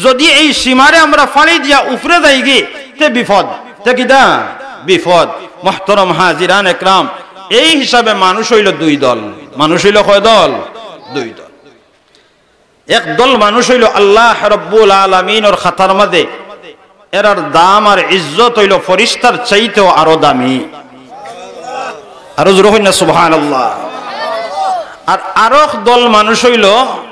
যুদি এই সীমারে আমরা ফাড়ি দিয়া উপরে যাইগি, তে বিপদ। তে কিতা? বিপদ। মুহতারাম হাজিরান একরাম, এই হিসাবে মানুষ অইলো দুই দল। মানুষ অইলো কয় দল? দুই দল। এক দল মানুষ অইলো আল্লাহ রাব্বুল আলামিনর খাতার মাঝে, এরার দাম আর ইজ্জত অইলো ফিরিস্তার চাইতেও আরো দামি। আরো জুরে কইন না সুবহানাল্লাহ। আর আরক দল মানুষ অইলো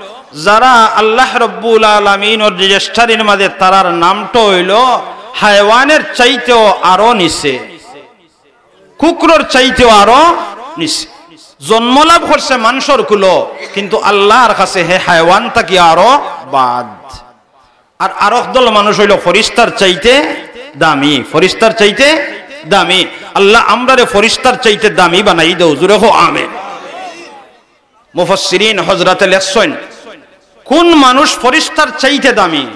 যারা আল্লাহ রাব্বুল আলামিনর রেজিস্টারির মাঝে তারার নামটা অইলো হায়ওয়ানের চাইতেও আরো নিচে। কুকুরর চাইতেও আরো নিচে। জন্ম লাভ করছে মানষর কুলো, কিন্তু আল্লাহর কাছে হে হায়ওয়ান থাকি আরো বাদ। আর আরক দল মানুষ অইলো ফিরিস্তার চাইতে দামি, ফিরিস্তার চাইতে দামি। আল্লাহ আমরারে ফিরিস্তার চাইতে দামি বানাই দেও, জুরে কও আমিন। মুফাসসিরিন হযরতে লেখছইন, কুন মানুষ ফিরিস্তার চাইতে দামি?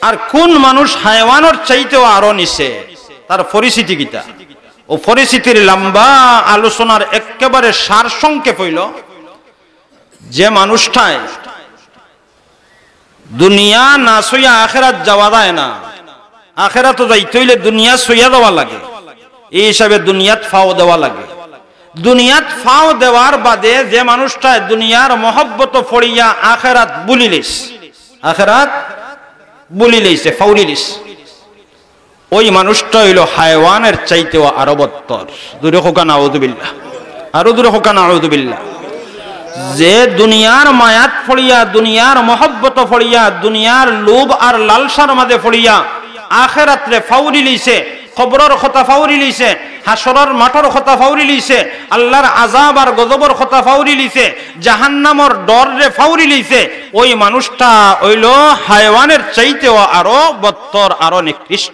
আর কুন মানুষ হায়ওয়ানর চাইতেও আরো নিচে, তার পরিস্থিতি কিতা? অউ পরিস্থিতির লম্বা আলোচনার একেবারে সারসংক্ষেপ অইলো, যে মানুষটায় দুনিয়া না ছইয়া আখেরাত যাওয়া যায় না, আখেরাতো যাইতে অইলে দুনিয়া ছইয়া যাওয়া লাগে, এই হিসাবে দুনিয়াত ফাও দেওয়া লাগে। দুনিয়াত ফাও দেওয়ার বাদে যে মানুষটায় দুনিয়ার মহব্বত পড়িয়া আখেরাত ভুলিলিছে, আখেরাত ভুলিলিছে, ফাউরিলিছে, ওই মানুষটা অইলো হায়ওয়ানের চাইতেও আরো বদতর। জুরে কউক্কা নাউজুবিল্লাহ, আরো জুরে কউক্কা নাউজুবিল্লাহ। যে দুনিয়ার মায়াত পড়িয়া, দুনিয়ার মহব্বত পড়িয়া, দুনিয়ার লোভ আর লালসার মাঝে পড়িয়া আখেরাতরে ফাউরিলিছে, কবরর কথা ফাউরিলিছে, হাশরর মাঠর কথা ফাউরিলিছে, আল্লার আযাব আর গজবর কথা ফাউরিলিছে, জাহান্নামর ডররে ফাউরিলিছে, ওই মানুষটা অইলো হায়ওয়ানের চাইতেও আরো বদতর, আরো নিকৃষ্ট।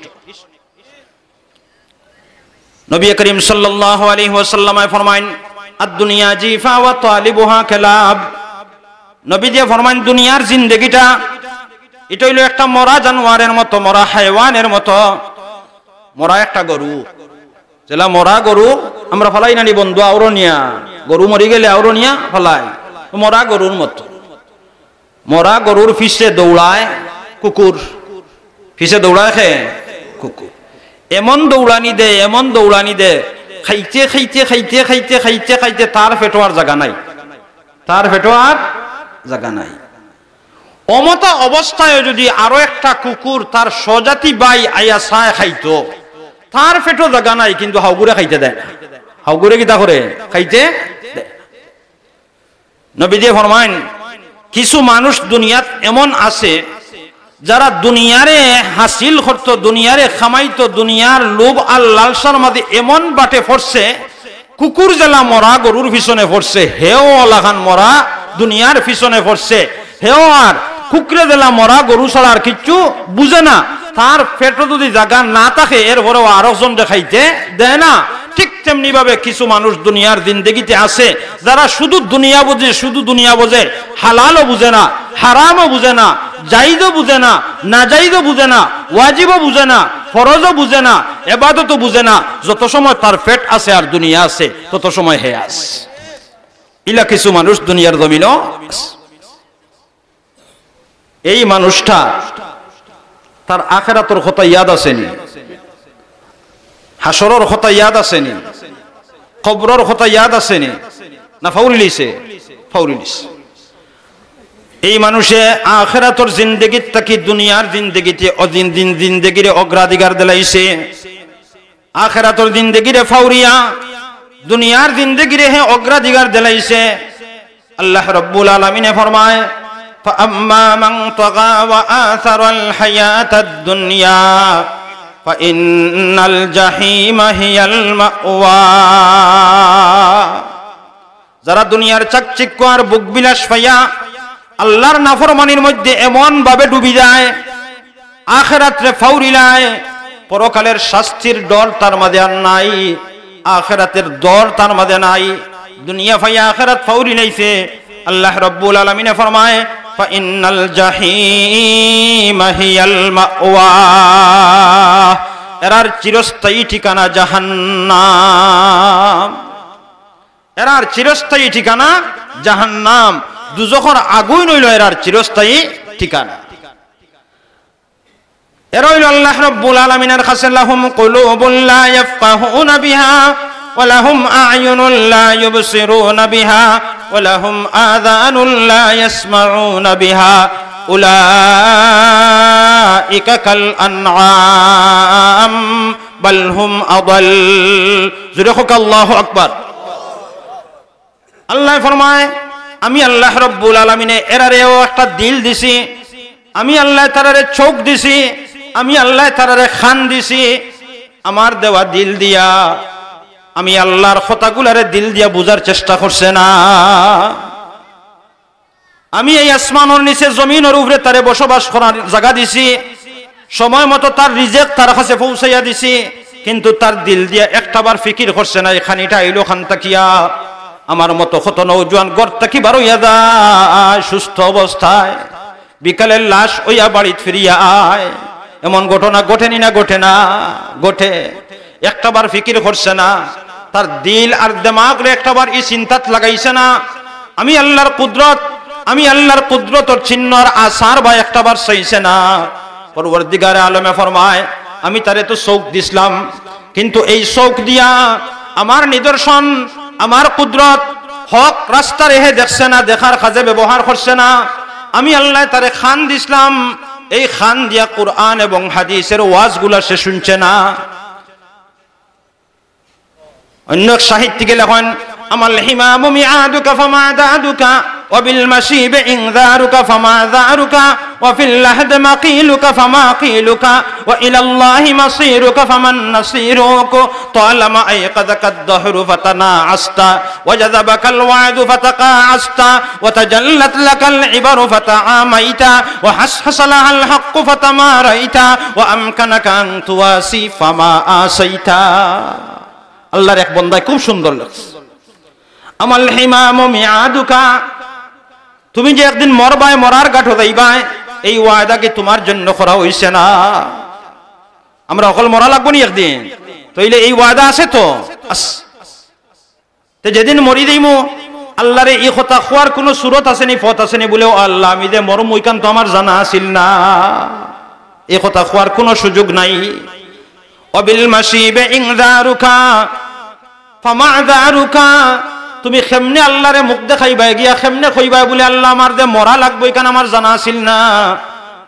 নবী করিম সাল্লাল্লাহু আলাইহি ওয়াসাল্লামে ফরমাইন, "আদ-দুনিয়া জিফা ওয়া তালিবুহা কালাব।" নবীজিয়ে ফরমাইন, দুনিয়ার জিন্দেগিটা, ইটা অইলো একটা মরা জানোয়ারের মতো, মরা হায়ওয়ানের মতো, মরা একটা গরু। যেলা মরা গরু আমরা ফালাই না নি বন্ধু, আওরো নিয়া, গরু মরি গেলে আওরো নিয়া ফালাই, তো মরা গরুর মতো। মরা গরুর পিছে দৌড়ায় কুকুর, পিছে দৌড়ায় কে? কুকুর। এমন দৌড়ানি দে, এমন দৌড়ানি দে, খাইতে খাইতে খাইতে খাইতে খাইতে খাইতে তার পেটো আর জাগা নাই, তার পেটো আর জাগা নাই। অমতা অবস্থায় যদি আরো একটা কুকুর তার স্বজাতি ভাই আইয়া চায় খাইতো, তার পেটো জাগা নাই, কিন্তু হাউগুরে খাইতে দেয় না। হাউগুরে কিতা করে? খাইতে দেয়। নবীজিয়ে ফরমাইন, কিছু মানুষ দুনিয়াত এমন আছে, যারা দুনিয়ারে হাসিল করতো, দুনিয়ারে কামাইতো, দুনিয়ার লোভ আর লালসার মাঝে এমন বাটে পড়ছে, কুকুর যেলা মরা গরুর পিছনে পড়ছে, হেও অলাখান মরা দুনিয়ার পিছনে পড়ছে, হেও আর কুকুরে দিলা মরা গরু ছাড়া আর কিচ্ছু বুঝে না। তার পেটো যদি জাগা না থাকে, এরপরেও আরকজনরে খাইতে দেয় না। ঠিক তেমনি ভাবে কিছু মানুষ দুনিয়ার জিন্দেগিতে আছে, যারা শুধু দুনিয়া বুঝে, শুধু দুনিয়া বুঝে, হালালও বুঝে না, হারামও বুঝে না, জাইজও বুঝে না, নাজাইজও বুঝে না, ওয়াজিবও বুঝে না, ফরজও বুঝে না, এবাদতও বুঝে না। যত সময় তার পেট আছে আর দুনিয়া আছে, তত সময় হে আছে। ইলা কিছু মানুষ দুনিয়ার জমিনও আছে। এই মানুষটা, তার আখেরাতর কথা ইয়াদ আছে নি? হাশরর কথা ইয়াদ আছে নি? কবরর কথা ইয়াদ আছে নি? না ফাউরিলিছে? ফাউরিলিছে। এই মানুষে আখেরাতর জিন্দেগিত থাকি দুনিয়ার জিন্দেগিতে অ-, জিন-, জিন-, জিন্দেগিরে অগ্রাধিকার দিলাইছে। আখেরাতর জিন্দেগিরে ফাউরিয়া দুনিয়ার জিন্দেগিরে হে অগ্রাধিকার দিলাইছে। আল্লাহ রাব্বুল আলামিনে ফরমায়, "ফাআম্মা মান তাগা ওয়া আসারাল হায়াতাদ দুনিয়া ফাইন্নাল জাহিমা হিয়াল মাওয়া।" যারা দুনিয়ার চাকচিক্য আর ভোগবিলাস পাইয়া আল্লাহর নাফরমানির মধ্যে এমন ভাবে ডুবি যায়, আখেরাতরে ফাউরিলায়, পরকালের শাস্তির ডর তার মাঝে আর নাই, আখেরাতের ডর তার মাঝে নাই, দুনিয়া পাইয়া আখেরাত ফাউরিলাইছে। আল্লাহ রাব্বুল আলামিনে ফরমায়, "ফাইন্নাল জাহিমা হিয়াল মাওয়া।" এরার চিরস্থায়ী ঠিকানা জাহান্নাম। এরার চিরস্থায়ী ঠিকানা জাহান্নাম। দুজখর আগুইন অইলো এরার চিরস্থায়ী ঠিকানা। এরা অইলো আল্লাহ রাব্বুল আলামিনের কাছে, "লাহুম কুলুবুন লা ইয়াফকাহুনা বিহা, ওয়া লাহুম আ'য়ুনুন লা ইউবসিরুনা বিহা, ওয়া লাহুম আযানুন লা ইয়াসমাউনা বিহা, উলাইকা কাল আনআম, বাল হুম আদাল।" জোরে কউক্কা আল্লাহু আকবার। আল্লায় ফরমায়, "আমি আল্লাহ রব্বুল আলামিনে এরারেও একটা দিল দিছি, আমি আল্লায় তারারে চউখ দিছি, আমি আল্লায় তারারে কান দিছি। আমার দেওয়া দিল দিয়া আমি আল্লার কথাগুলারে দিল দিয়া বুঝার চেষ্টা করছে না। আমি এই আসমানর নিচে জমিনর উপরে তারে বসবাস করার জাগা দিছি, সময় মতো তার রিজেক তার কাছে পৌঁছাইয়া দিছি, কিন্তু তার দিল দিয়া একটাবার ফিকির করছে না, এই খানিটা আইলো কান থাকিয়া।" আমার মতো কত নওজোয়ান ঘর থাকি বারইয়া যায় সুস্থ অবস্থায়, বিকালে লাশ অইয়া বাড়িত ফিরিয়া আয়। এমন ঘটনা ঘটেনি না ঘটে না? ঘটে। একটাবার ফিকির করছে না, তার দিল আর দেমাগরে একটাবার ই চিন্তাত লাগাইছে না। আমি আল্লার কুদরত, আমি আল্লার কুদরতর চিহ্ন আর আসার বা একটাবার চাইছে না। পরওয়ারদিগারে আলমে ফরমায়, "আমি তারে তো চউখ দিছলাম, কিন্তু এই চউখ দিয়া আমার নিদর্শন, আমার কুদরত, হক রাস্তারে হে দেখছে না, দেখার কাজে ব্যবহার করছে না। আমি আল্লায় তারে কান দিছলাম, এই কান দিয়া কুরআন এবং হাদিসের ওয়াজগুলা সে শুনছে না।" অন্য এক সাহিত্যিকে লেখেন, "আমাল হিমামু মিআদুকা ফামা দাদুকা, ওয়া বিল মাশিবি ইনজারুকা ফামা জারুকা, ওয়া ফিল লাহদি মাকিলুকা ফামা কিলুকা, ওয়া ইলাল্লাহি মাসিরুকা ফামান নাসিরুক। তালামা আইকাযাকাদ দাহরু ফাতানাআসতা, ওয়া জাযাবাকাল ওয়াদু ফাতাকাআসতা, ওয়া তাজাল্লাত লাকাল ইবারু ফাতাআমাইতা, ওয়া হাসহাসা লাহাল হাক্কু ফাতামারাইতা, ওয়া আমকানাকা আন তুওয়াসি ফামা আসাইতা।" আল্লার এক বন্দায় খুব সুন্দর লেখছে, "আমাল হিমামু মিআদুকা, তুমি যে একদিন মরবায়, মরার ঘাটো যাইবায়, এই ওয়াদা কি তুমার জন্য করা অইছে না? আমরা হকল মরা লাগবো নি একদিন, তইলে এই ওয়াদা আছে তো?" আস-, তে যেদিন মরি যাইমু, আল্লারে ই কথা কওয়ার কুনু সুরত আছে নি, পথ আছে নি? বুলে, "ও আল্লা, আমি যে মরমু, ইখান তো আমার জানা আছিল না, ই কথা কওয়ার কুনু সুযোগ নাই।" "ওয়া বিল মাশিবি ইনজারুকা ফামা জারুকা।" তুমি কেমনে আল্লারে মুখ দেখাইবায় গিয়া, কেমনে কইবায় বুলে, "আল্লা, আমার যে মরা লাগবো, ইখান আমার জানা আছিল না।"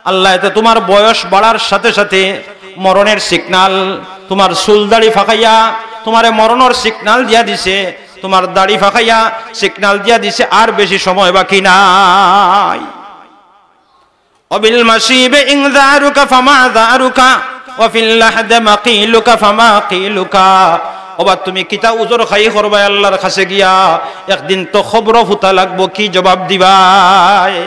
আল্লায় তে তুমার বয়স বাড়ার সাথে সাথে মরণের signal, তুমার চুল দাড়ি ফাকাইয়া তুমারে মরণর signal দিয়া দিছে, তুমার দাড়ি ফাকাইয়া signal দিয়া দিছে, আর বেশি সময় বাকি নাই। "ওয়া বিল মাশিবি ইনজারুকা ফামা জারুকা, ওয়া ফিল লাহদি মাকিলুকা ফামা কিলুকা, ওবা, তুমি কিতা উজর খাই করবায় আল্লার কাছে গিয়া? একদিন তো খবরো ফুতা লাগবো, কি জবাব দিবায়?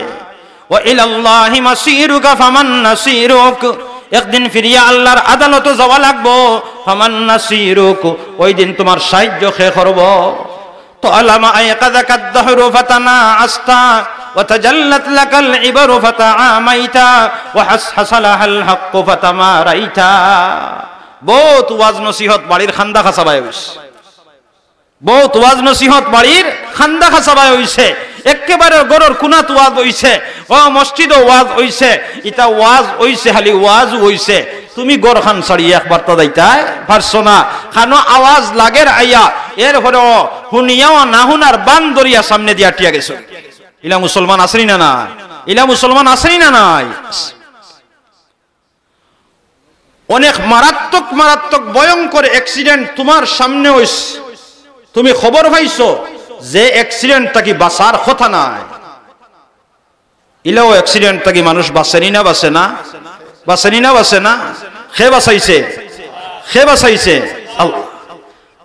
"ওয়া ইলাল্লাহি মাসিরুকা ফামান নাসিরুক।" একদিন ফিরিয়া আল্লার আদালতো যাওয়া লাগবো। "ফামান নাসিরুক", ওই দিন তুমার সাহায্য কে করবো? "তালামা আইকাযাকাদ দাহরু ফাতানাআস্তা, ওয়া তাজাল্লাত লাকাল ইবারু ফাতাআমাইতা, ওয়া হাসহাসা লাহাল হাক্কু ফাতামারাইতা।" বউত ওয়াজ নসিহত বাড়ির কান্দা কাছাবায় অইছে। বউত ওয়াজ নসিহত বাড়ির কান্দা কাছাবায় অইছে। একেবারে ঘরর কুনাত ওয়াজ অইছে, ও মসজিদো ওয়াজ অইছে। ইতা ওয়াজ অইছে, খালি ওয়াজ অইছে। তুমি ঘরখান ছাড়িয়া একবারতা যাইতায় পারছো না। কানো আওয়াজ লাগের আইয়া, এরপরেও হুনিয়াও না হুনার বান ধরিয়া সামনেদি আটিয়া গেছো। ইলা মুসলমান আছইন না নাই? ইলা মুসলমান আছইন না নাই? অনেক মারাত্মক, মারাত্মক ভয়ঙ্কর accident তুমার সামনে অইছে, তুমি খবর পাইছো, যে accident থাকি বাঁচার কথা নায়। ইলাও accident থাকি মানুষ বাঁচেনি না বাঁচে না? বাঁচেনি না বাঁচে না? কে বাঁচাইছে? কে বাঁচাইছে? আল্লাহ।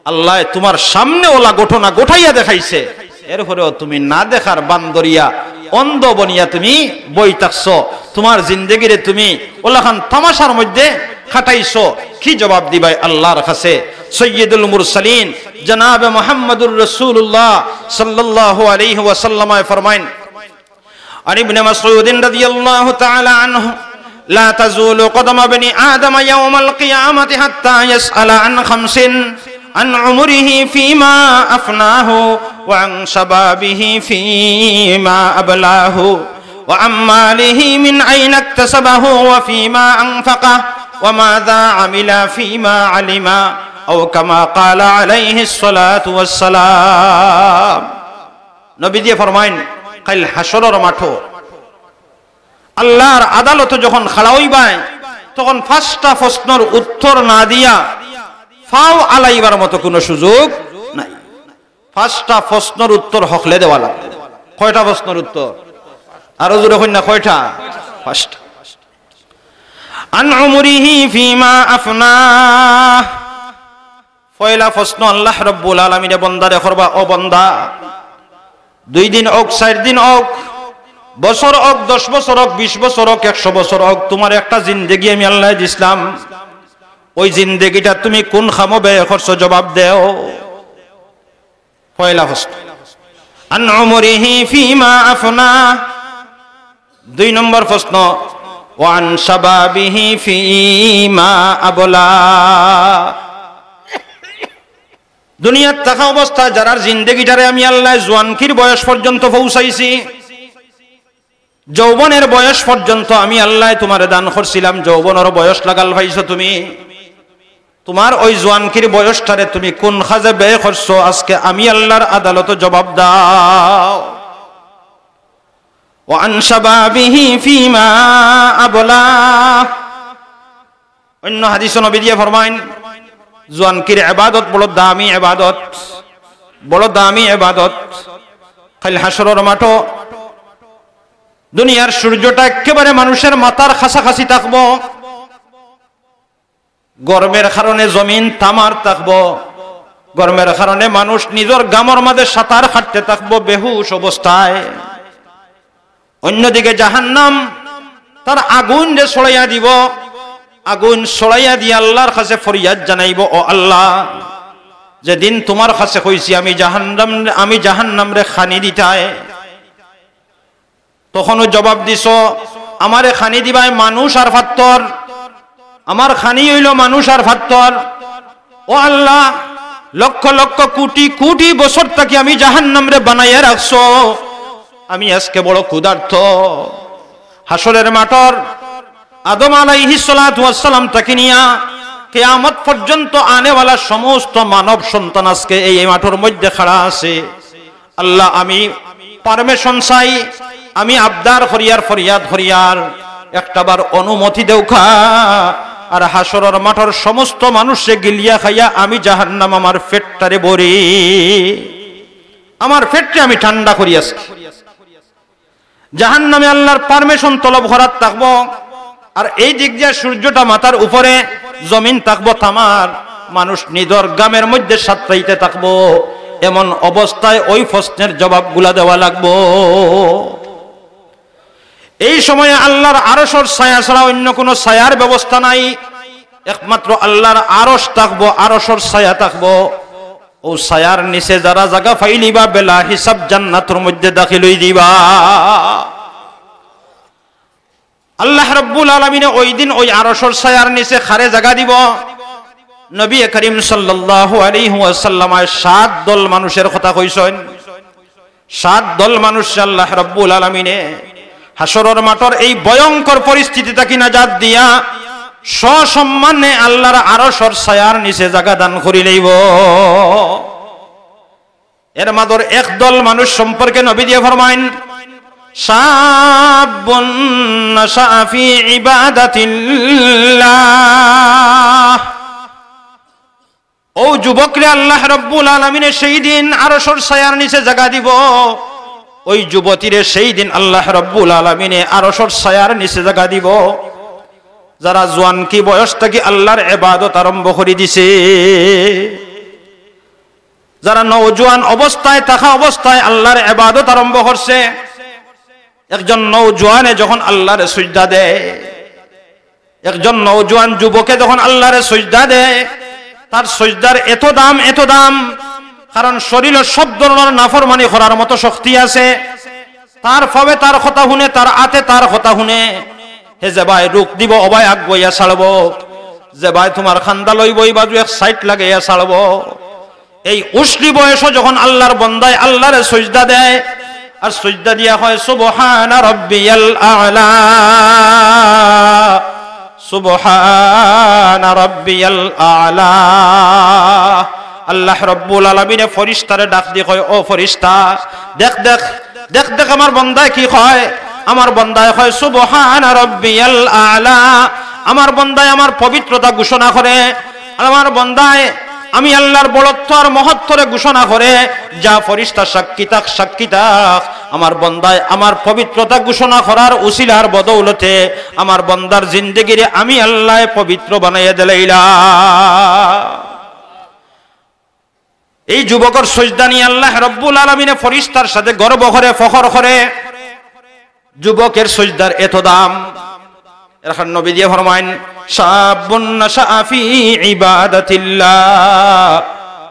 আল্লায় তুমার সামনে ওলা ঘটনা ঘটাইয়া দেখাইছে, এরপরেও তুমি না দেখার বান ধরিয়া অন্ধ বনিয়া তুমি বই থাকছো। তুমার জিন্দেগিরে তুমি ওলাখান তামাশার মধ্যে কাটাইছো। কি জবাব দিবায় আল্লার কাছে? সৈয়দুল মুরসালিন জনাবে মুহাম্মদুর রাসূলুল্লাহ সাল্লাল্লাহু আলাইহি ওয়াসাল্লামে ফরমাইন, عن ابن مسعود رضي الله تعالى عنه: "لا تزول قدم ابن آدم يوم القيامة حتى يسأل عن خمس: عن عمره فيما أفناه، وعن شبابه فيما أبلاه، وعن ماله من أين اكتسبه وفيما أنفقه، وماذا عمل فيما علم." أو كما قال عليه الصلاة والسلام. নবীজিয়ে ফরমাইন, কাইল হাশরর মাঠো আল্লার আদালতো যখন খাড়া অইবায়, তখন পাঁচটা প্রশ্নর উত্তর না দিয়া পাও আলাইবার মতো কুনু সুযোগ নাই। পাঁচটা প্রশ্নর উত্তর হকলে দেওয়া লাগবো। কয়টা প্রশ্নর উত্তর? আরো জোরে কইন না, কয়টা? পাঁচটা। عن عمره فيما أفناه। পয়লা প্রশ্ন আল্লাহ রব্বুল আলামিনে বন্দারে করবা, "ও বন্দা, দুই দিন অউক, চাইর দিন অউক, বছর অউক, দশ বছর অউক, বিশ বছর অউক, একশো বছর অউক, তুমার একটা জিন্দেগি আমি আল্লায় দিছলাম, ওই জিন্দেগিটা তুমি কুন কামো ব্যয় করছো, জবাব দেও।" পয়লা প্রশ্ন। عن عمره فيما أفناه। দুই নম্বর প্রশ্ন, وعن شبابه فيما أبلاه। দুনিয়াত থাকা অবস্থায় যারার জিন্দেগিটারে আমি আল্লায় জোয়ানকির বয়স পর্যন্ত পৌঁছাইছি, যৌবনের বয়স পর্যন্ত আমি আল্লায় তুমারে দান করছিলাম, যৌবনর বয়স লাগাল পাইছো তুমি। তুমার ওই জোয়ানকির বয়সটারে তুমি কুন কাজে ব্যয় করছো, আজকে আমি আল্লার আদালতো জবাব দাও। وعن شبابه فيما أبلاه। অন্য হাদিসো নবীজিয়ে ফরমাইন, জোয়ানকির ইবাদত বড় দামি ইবাদত, বড় দামি ইবাদত। কাইল হাশরর মাঠো দুনিয়ার সূর্যটা একেবারে মানুষের মাথার কাছাকাছি থাকবো, গরমের কারণে জমিন তামার থাকবো, গরমের কারণে মানুষ নিজর ঘামর মাঝে সাঁতার কাটতে থাকবো বেহুশ অবস্থায়। অন্যদিকে জাহান্নাম তার আগুনরে ছড়াইয়া দিবো, আগুন ছড়াইয়া দিয়া আল্লার কাছে ফরিয়াদ জানাইবো, "ও আল্লাহ, যেদিন তুমার কাছে কইছি আমি জাহান্নাম, আমি জাহান্নামরে খানি দিতায়, তখনও জবাব দিছো, আমারে খানি দিবায় মানুষ আর ফাত্তর, আমার খানি অইলো মানুষ আর ফাত্তর। ও আল্লাহ, লক্ষ লক্ষ কুটি কুটি বছর থাকি আমি জাহান্নামরে বানাইয়া রাখছো, আমি আজকে বড় ক্ষুধার্ত।" হাশরের মাঠর আদম আলাইহিস সালাতু ওয়াস সালাম থাকি নিয়া কিয়ামত পর্যন্ত আনেওয়ালা সমস্ত মানব সন্তান আজকে এই মাঠর মধ্যে খাড়া আছে। আল্লাহ, আমি permission চাই, আমি আবদার করিয়ার, ফরিয়াদ করিয়ার, একটাবার অনুমতি দেউক্কা। আর হাশরর মাঠর সমস্ত মানুষরে গিলিয়া খাইয়া আমি জাহান্নাম আমার পেটটারে ভরি, আমার পেটরে আমি ঠান্ডা করি আজকে। জাহান্নামে আল্লার permission তলব করাত থাকবো। আর এই দিক দিয়া সূর্যটা মাথার উপরে, জমিন থাকবো তামার। মানুষ নিজর গামের মধ্যে সাতরাইতে থাকবো। এমন অবস্থায় ওই প্রশ্নের জবাবগুলা দেওয়া লাগবো। এই সময়ে আল্লাহর আরশর ছায়া ছাড়া অন্য কোনো ছায়ার ব্যবস্থা নাই। একমাত্র আল্লাহর আরশ থাকবো, আরশর ছায়া থাকবো। ও ছায়ার নিচে যারা জাগা পাইলিবা, বেলা হিসাব জান্নাতর মধ্যে দাখিল অই দিবা। আল্লাহ রাব্বুল আলামিনে ওই দিন ওই আরশর ছায়ার নিচে কারে জাগা দিবো? নবী করিম সাল্লাল্লাহু আলাইহি ওয়াসাল্লামে সাত দল মানুষের কথা কইছইন। সাত দল মানুষরে আল্লাহ রাব্বুল আলামিনে হাশরর মাঠর এই ভয়ঙ্কর পরিস্থিতি থাকি নাজাত দিয়া সসম্মানে আল্লাহর আরশর ছায়ার নিচে জাগা দান করিলাইবো। এর মাঝর এক দল মানুষ সম্পর্কে নবীজিয়ে ফরমাইন, "শাব্বুন নাশাআ ফি ইবাদাতিল্লাহ।" ও যুবকরে আল্লাহ রাব্বুল আলামিনে সেই দিন আরশর ছায়ার নিচে জাগা দিবো। ওই যুবতীরে সেই দিন আল্লাহ রাব্বুল আলামিনে আরশর ছায়ার নিচে জাগা দিবো। যারা জোয়ানকি বয়স থাকি আল্লাহর ইবাদত আরম্ভ করি দিছে, যারা নওজোয়ান অবস্থায় থাকা অবস্থায় আল্লাহর ইবাদত আরম্ভ করছে। একজন নওজোয়ানে যখন আল্লাহরে সইজদা দেয়, একজন নওজোয়ান যুবকে যখন আল্লাহরে সইজদা দেয়, তার সইজদার এত দাম, এত দাম, কারণ শরীরো সব ধরনর নাফরমানি করার মতো শক্তি আছে। তার পাওয়ে তার কথা হুনে, তার আতে তার কথা হুনে। হে যেবায় রুখ দিবো, ওবায় আগুয়াইয়া ছাড়বো। যেবায় তুমার কান্দা লইবো, ই বাজু এক সাইড লাগাইয়া ছাড়বো। এই উশলি বয়সো যখন আল্লাহর বন্দায় আল্লাহরে সইজদা দেয়, আর সইজদা দিয়া কয়, "সুবহানা রাব্বিয়াল আ'লা, সুবহানা রাব্বিয়াল আ'লা।" আল্লাহ রাব্বুল আলামিনে ফিরিস্তারে ডাক দি কয়, "ও ফিরিস্তা, দেখ, দেখ, দেখ, দেখ আমার বন্দায় কি কয়।" আমার বন্দায় কয়, "সুবহানা রাব্বিয়াল আ'লা।" আমার বন্দায় আমার পবিত্রতা ঘোষণা করে। আর আমার বন্দায় আমি আল্লাহর বড়ত্ব আর মহত্বরে ঘোষণা করে, যা ফিরিস্তা সাক্ষী থাক, সাক্ষী থাক। আমার বন্দায় আমার পবিত্রতা ঘোষণা করার উসিলার বদৌলতে আমার বন্দার জিন্দেগিরে আমি আল্লায় পবিত্র বানাইয়া দিলাইলা। এই যুবকর সইজদা নিয়া আল্লাহ রাব্বুল আলামিনে ফিরিস্তার সাথে গর্ব করে, ফখর করে। যুবকের সইজদার এত দাম। এর কারণে নবীজিয়ে ফরমাইন, "শাব্বুন নাশাআ ফি ইবাদাতিল্লাহ।"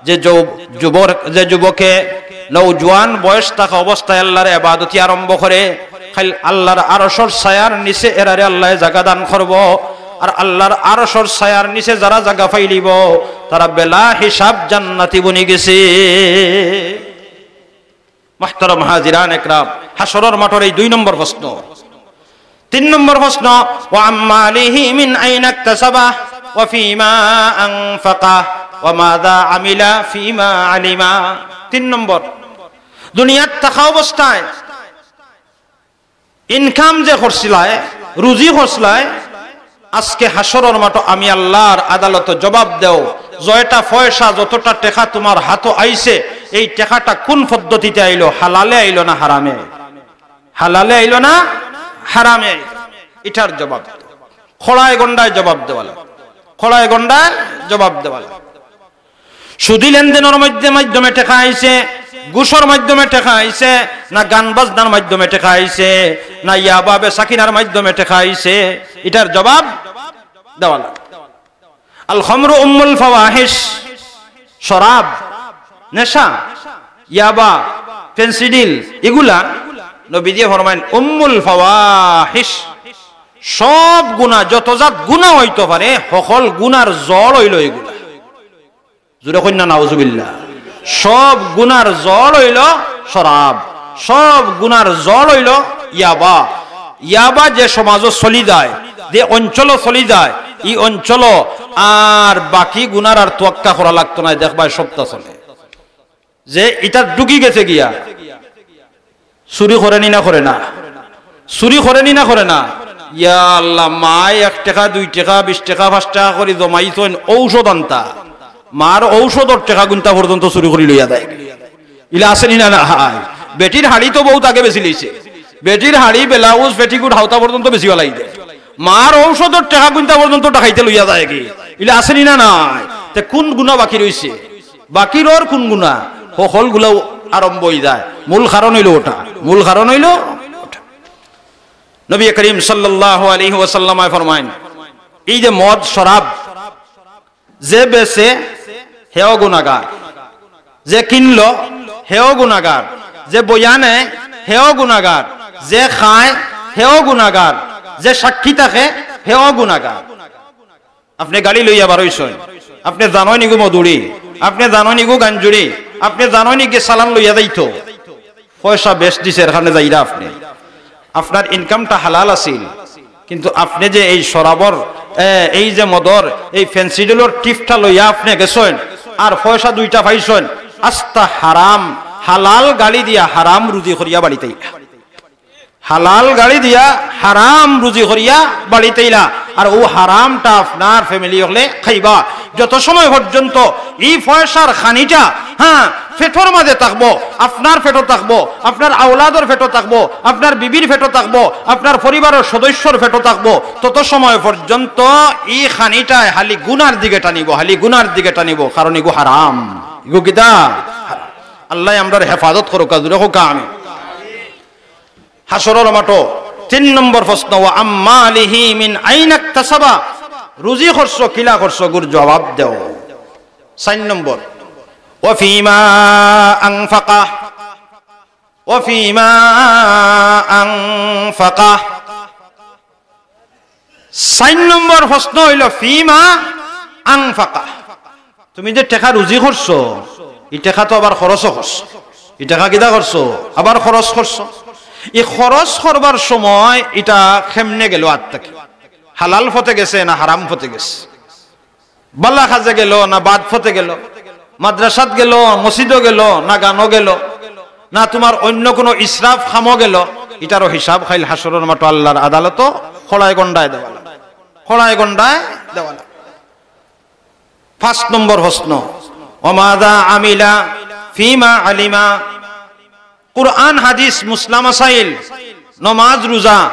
যে যুব-, যুবর-, যে যুবকে নওজোয়ান বয়স থাকা অবস্থায় আল্লাহর ইবাদতি আরম্ভ করে, খালি আল্লাহর আরশর ছায়ার নিচে এরারে আল্লায় জাগা দান করবো। আর আল্লাহর আরশর ছায়ার নিচে যারা জাগা পাইলিবো, তারা বেলা হিসাব জান্নাতি বনি গেছে। মুহতারাম হাজিরান একরাম, হাশরর মাঠর এই দুই নম্বর প্রশ্ন। তিন নম্বর প্রশ্ন, "ওয়া আম্মালিহি মিন আইনা ইকতাসাবাহ ওয়া ফিমা আনফাকাহ ওয়া মাযা আমিলা ফিমা আলিমা।" তিন নম্বর, দুনিয়াত থাকা অবস্থায় ইনকাম যে করছিলায়, রুজি করছিলায়, আজকে হাশরর মাঠো আমি আল্লাহর আদালতো জবাব দেও। জয়টা পয়সা, যতটা টেকা তুমার হাতো আইছে, এই টেকাটা কুন পদ্ধতিতে আইলো? হালালে আইলো না হারামে? হালালে আইলো না হারামে? ইটার জবাব দেও। খড়ায় গন্ডায় জবাব দেওয়া লাগবো। খড়ায় গন্ডায় জবাব দেওয়া লাগবো। সুদি লেনদেনর মধ্যে, মাধ্যমে টেকা আইছে, ঘুষর মাধ্যমে টেকা আইছে, না গান বাজনার মাধ্যমে টেকা আইছে, না ইয়াবা বেচাকিনার মাধ্যমে টেকা আইছে, ইটার জবাব দেওয়া লাগবো। আল খামরু উম্মুল ফাওয়াহিশ, শরাব, নেশা, ইয়াবা, ফেন্সিডিল, ইগুলা নবীজিয়ে ফরমাইন উম্মুল ফাওয়াহিশ, সব গুনা, যত জাত গুনা অইতো পারে, হকল গুনার জড় অইলো ইগুলা। জুরে কইন না, নাউজুবিল্লাহ। সব গুনার জড় অইলো শরাব, সব গুনার জড় অইলো ইয়াবা। ইয়াবা যে সমাজো চলি যায়, যে অঞ্চলো চলি যায়, ই অঞ্চলো আর বাকি গুনার আর তোয়াক্কা করা লাগতো নায়, দেখবায় সবটা চলে। যে ইটা ঢুকি গেছে গিয়া, চুরি করে নি না করে না? চুরি করে নি না করে না? ইয়া আল্লাহ, মায় এক টেকা, দুই টেকা, বিশ টেকা, পাঁচ টেকা করি জমাইছইন ঔষধ আনতা, মার ঔষধর টেকা গুনতা পর্যন্ত চুরি করি লইয়া যায়। ইলা আছে নি না? নাই। বেটির হাড়ি তো বউত আগে বেচি লইছে, বেটির হাড়ি, ব্লাউজ, পেটিকুট হাওতা পর্যন্ত বেচিবা লাগি দেয়। মার ঔষধর টেকা গুনতা পর্যন্ত ডাকাইতে লইয়া যায় কি? ইলা আছে নি না? নাই। তে কুন গুনা বাকি রইছে? বাকি রর কুন গুনা? হকলগুলাউ আরম্ভ অইযায়। মূল কারণ অইলো ওটা, মূল কারণ অইলো ওটা। নবী করিম সাল্লাল্লাহু আলাইহি ওয়াসাল্লামে ফরমাইন, এই যে মদ, শরাব, যে বেচে, হেও গুনাগার, যে কিনলো, হেও গুনাগার, যে বইয়া নেয়, হেও গুনাগার, যে খায়, হেও গুনাগার, যে সাক্ষী থাকে, হেও গুনাগার। আপনে গাড়ি লইয়া বারইছইন, আপনে জানইন ইগু মদুড়ি, আপনে জানইন ইগু গাঞ্জুড়ি, আপনে জানইন ইগে চালান লইয়া যাইতো, পয়সা বেশ দিছে, এর কারণে যাইরা আপনে। আপনার ইনকামটা হালাল আছিল, কিন্তু আপনে যে এই শরাবর, এ, এই যে মদর, এই ফেন্সিডিলর টিপটা লইয়া আপনে গেছইন, আর পয়সা দুইটা পাইছইন, আস্তা হারাম, হালাল গাড়ি দিয়া হারাম রুজি করিয়া বাড়িত আইলা। হালাল গাড়ি দিয়া হারাম রুজি করিয়া বাড়িত আইলা, আর অউ হারামটা আপনার ফ্যামিলি অকলে খাইবা। যত সময় পর্যন্ত ই পয়সার খানিটা, হ্যাঁ, পেটর মাঝে থাকবো, আপনার পেটো থাকবো, আপনার আওলাদর পেটো থাকবো, আপনার বিবির পেটো থাকবো, আপনার পরিবারর সদস্যর পেটো থাকবো, তত সময় পর্যন্ত ই খানিটায় খালি গুনার দিকে টানিবো, খালি গুনার দিকে টানিবো, কারণ ইগু হারাম। ইগু কিতা? হারাম। আল্লায় আমরার হেফাজত করুক, জুরে কউক্কা আমিন। হাশরর মাঠো তিন নম্বর প্রশ্ন, "ওয়া আম্মালিহি মিন আইনা ইকতাসাবা।" রুজি করছো, কিলা করছো, ইগুর জবাব দেও। চাইর নম্বর, "ওয়া ফিমা আনফাকা।" "ওয়া ফিমা আনফাকা।" চাইর নম্বর প্রশ্ন অইলো, "ফিমা আনফাকা।" তুমি যে টেকা রুজি করছো, ই টেকা তো আবার খরচও করছো। ই টেকা কিতা করছো? আবার খরচ করছো। ই খরচ করবার সময় ইটা কেমনে গেলো আত থাকি? হালাল পথে গেছে না হারাম পথে গেছে? বালা কাজে গেলো না বাদ পথে গেলো? মাদ্রাসাত গেলো, মসজিদো গেলো, না গানো গেলো, না তুমার অইন্য কুনু ইসরাফ কামো গেলো? ইটারও হিসাব কাইল হাশরর মাঠো আল্লার আদালতো খড়ায় গন্ডায় দেওয়া লাগবো, খড়ায় গন্ডায় দেওয়া লাগবো। পাঁচ নম্বর প্রশ্ন, "ওয়া মাযা আমিলা ফিমা আলিমা।" কুরআন, হাদিস, মাসলা মাসাইল, নমাজ, রুজা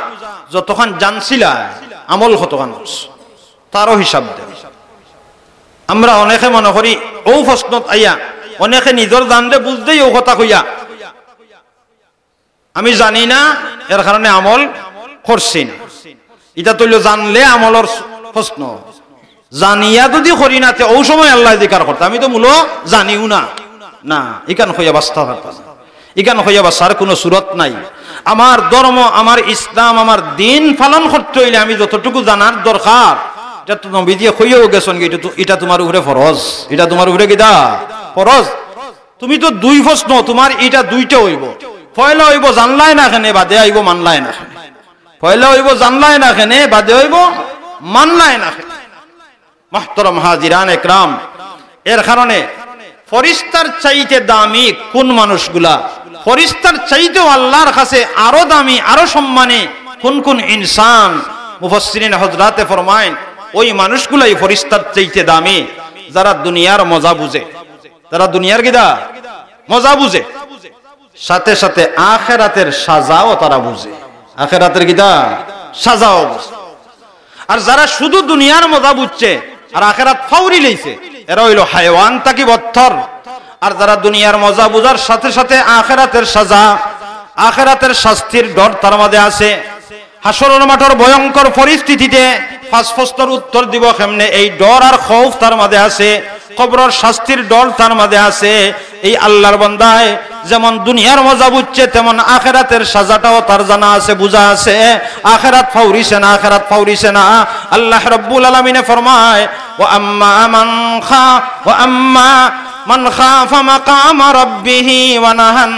যতখান জানছিলা, আমল কতখান করছো, তারও হিসাব দেও। আমরা অনেকে মনো করি অউ প্রশ্নত আইয়া অনেকে নিজর জানরে বুঝ দেই অউ কথা কইয়া, "আমি জানি না, এর কারণে আমল করছি না।" ইটা তো অইলো জানলে আমলর প্রশ্ন। জানিয়া যুদি করি না, তে অউ সময় আল্লায় জিকার করতা, "আমি তো মূলো জানিও না।" না, ইখান কইয়া বাঁচতা পারতা না। ইখান কইয়া বাঁচার কুনু সুরত নাই। আমার ধর্ম, আমার ইসলাম, আমার দিন পালন করতে অইলে আমি যতটুকু জানার দরকার, ইটা তো নবীজিয়ে কইয়াও গেছইন, ইটা তো, ইটা তুমার উপরে ফরজ, ইটা তুমার উপরে কিতা? ফরজ। তুমি তো দুই প্রশ্ন, তুমার ইটা দুইটা অইবো। পয়লা অইবো জানলায় না কেনে, বাদে আইবো মানলায় না কেনে। পয়লা অইবো জানলায় না কেনে, বাদে অইবো মানলায় না কেনে। মুহতারাম হাজিরান একরাম, এর কারণে ফিরিস্তার চাইতে দামি কুন মানুষগুলা, ফিরিস্তার চাইতেও আল্লার কাছে আরো দামি, আরো সম্মানী কুন কুন ইনসান, মুফাসসিরিন হযরাতে ফরমাইন, ওই মানুষগুলাই ফিরিস্তার চাইতে দামি, যারা দুনিয়ার মজা বুঝে। তারা দুনিয়ার কিতা? মজা বুঝে। সাথে সাথে আখেরাতের সাজাও তারা বুঝে। আখেরাতের কিতা? সাজাও বুঝে। আর যারা শুধু দুনিয়ার মজা বুঝছে আর আখেরাত ফাউরি লইছে, এরা অইলো হায়ওয়ান থাকি বদতর। আর যারা দুনিয়ার মজা বুঝার সাথে সাথে আখেরাতের সাজা, আখেরাতের শাস্তির ডর তার মাঝে আছে, হাশরর মাঠর ভয়ঙ্কর পরিস্থিতিতে পাঁচ প্রশ্নর উত্তর দিবো কেমনে, এই ডর আর খৌফ তার মাঝে আছে, কবরর শাস্তির ডর তার মাঝে আছে। এই আল্লার বান্দায় যেমন দুনিয়ার মজা বুঝছে, তেমন আখেরাতের সাজাটাও তার জানা আছে, বুঝা আছে। আখেরাত ফাউরিছে না, আখেরাত ফাউরিছে না। আল্লাহ রাব্বুল আলামিনে ফরমায়, "ওয়া আম্মা মান খা-, ওয়া আম্মা মান খাফা মাকামা রাব্বিহি ওয়া নাহান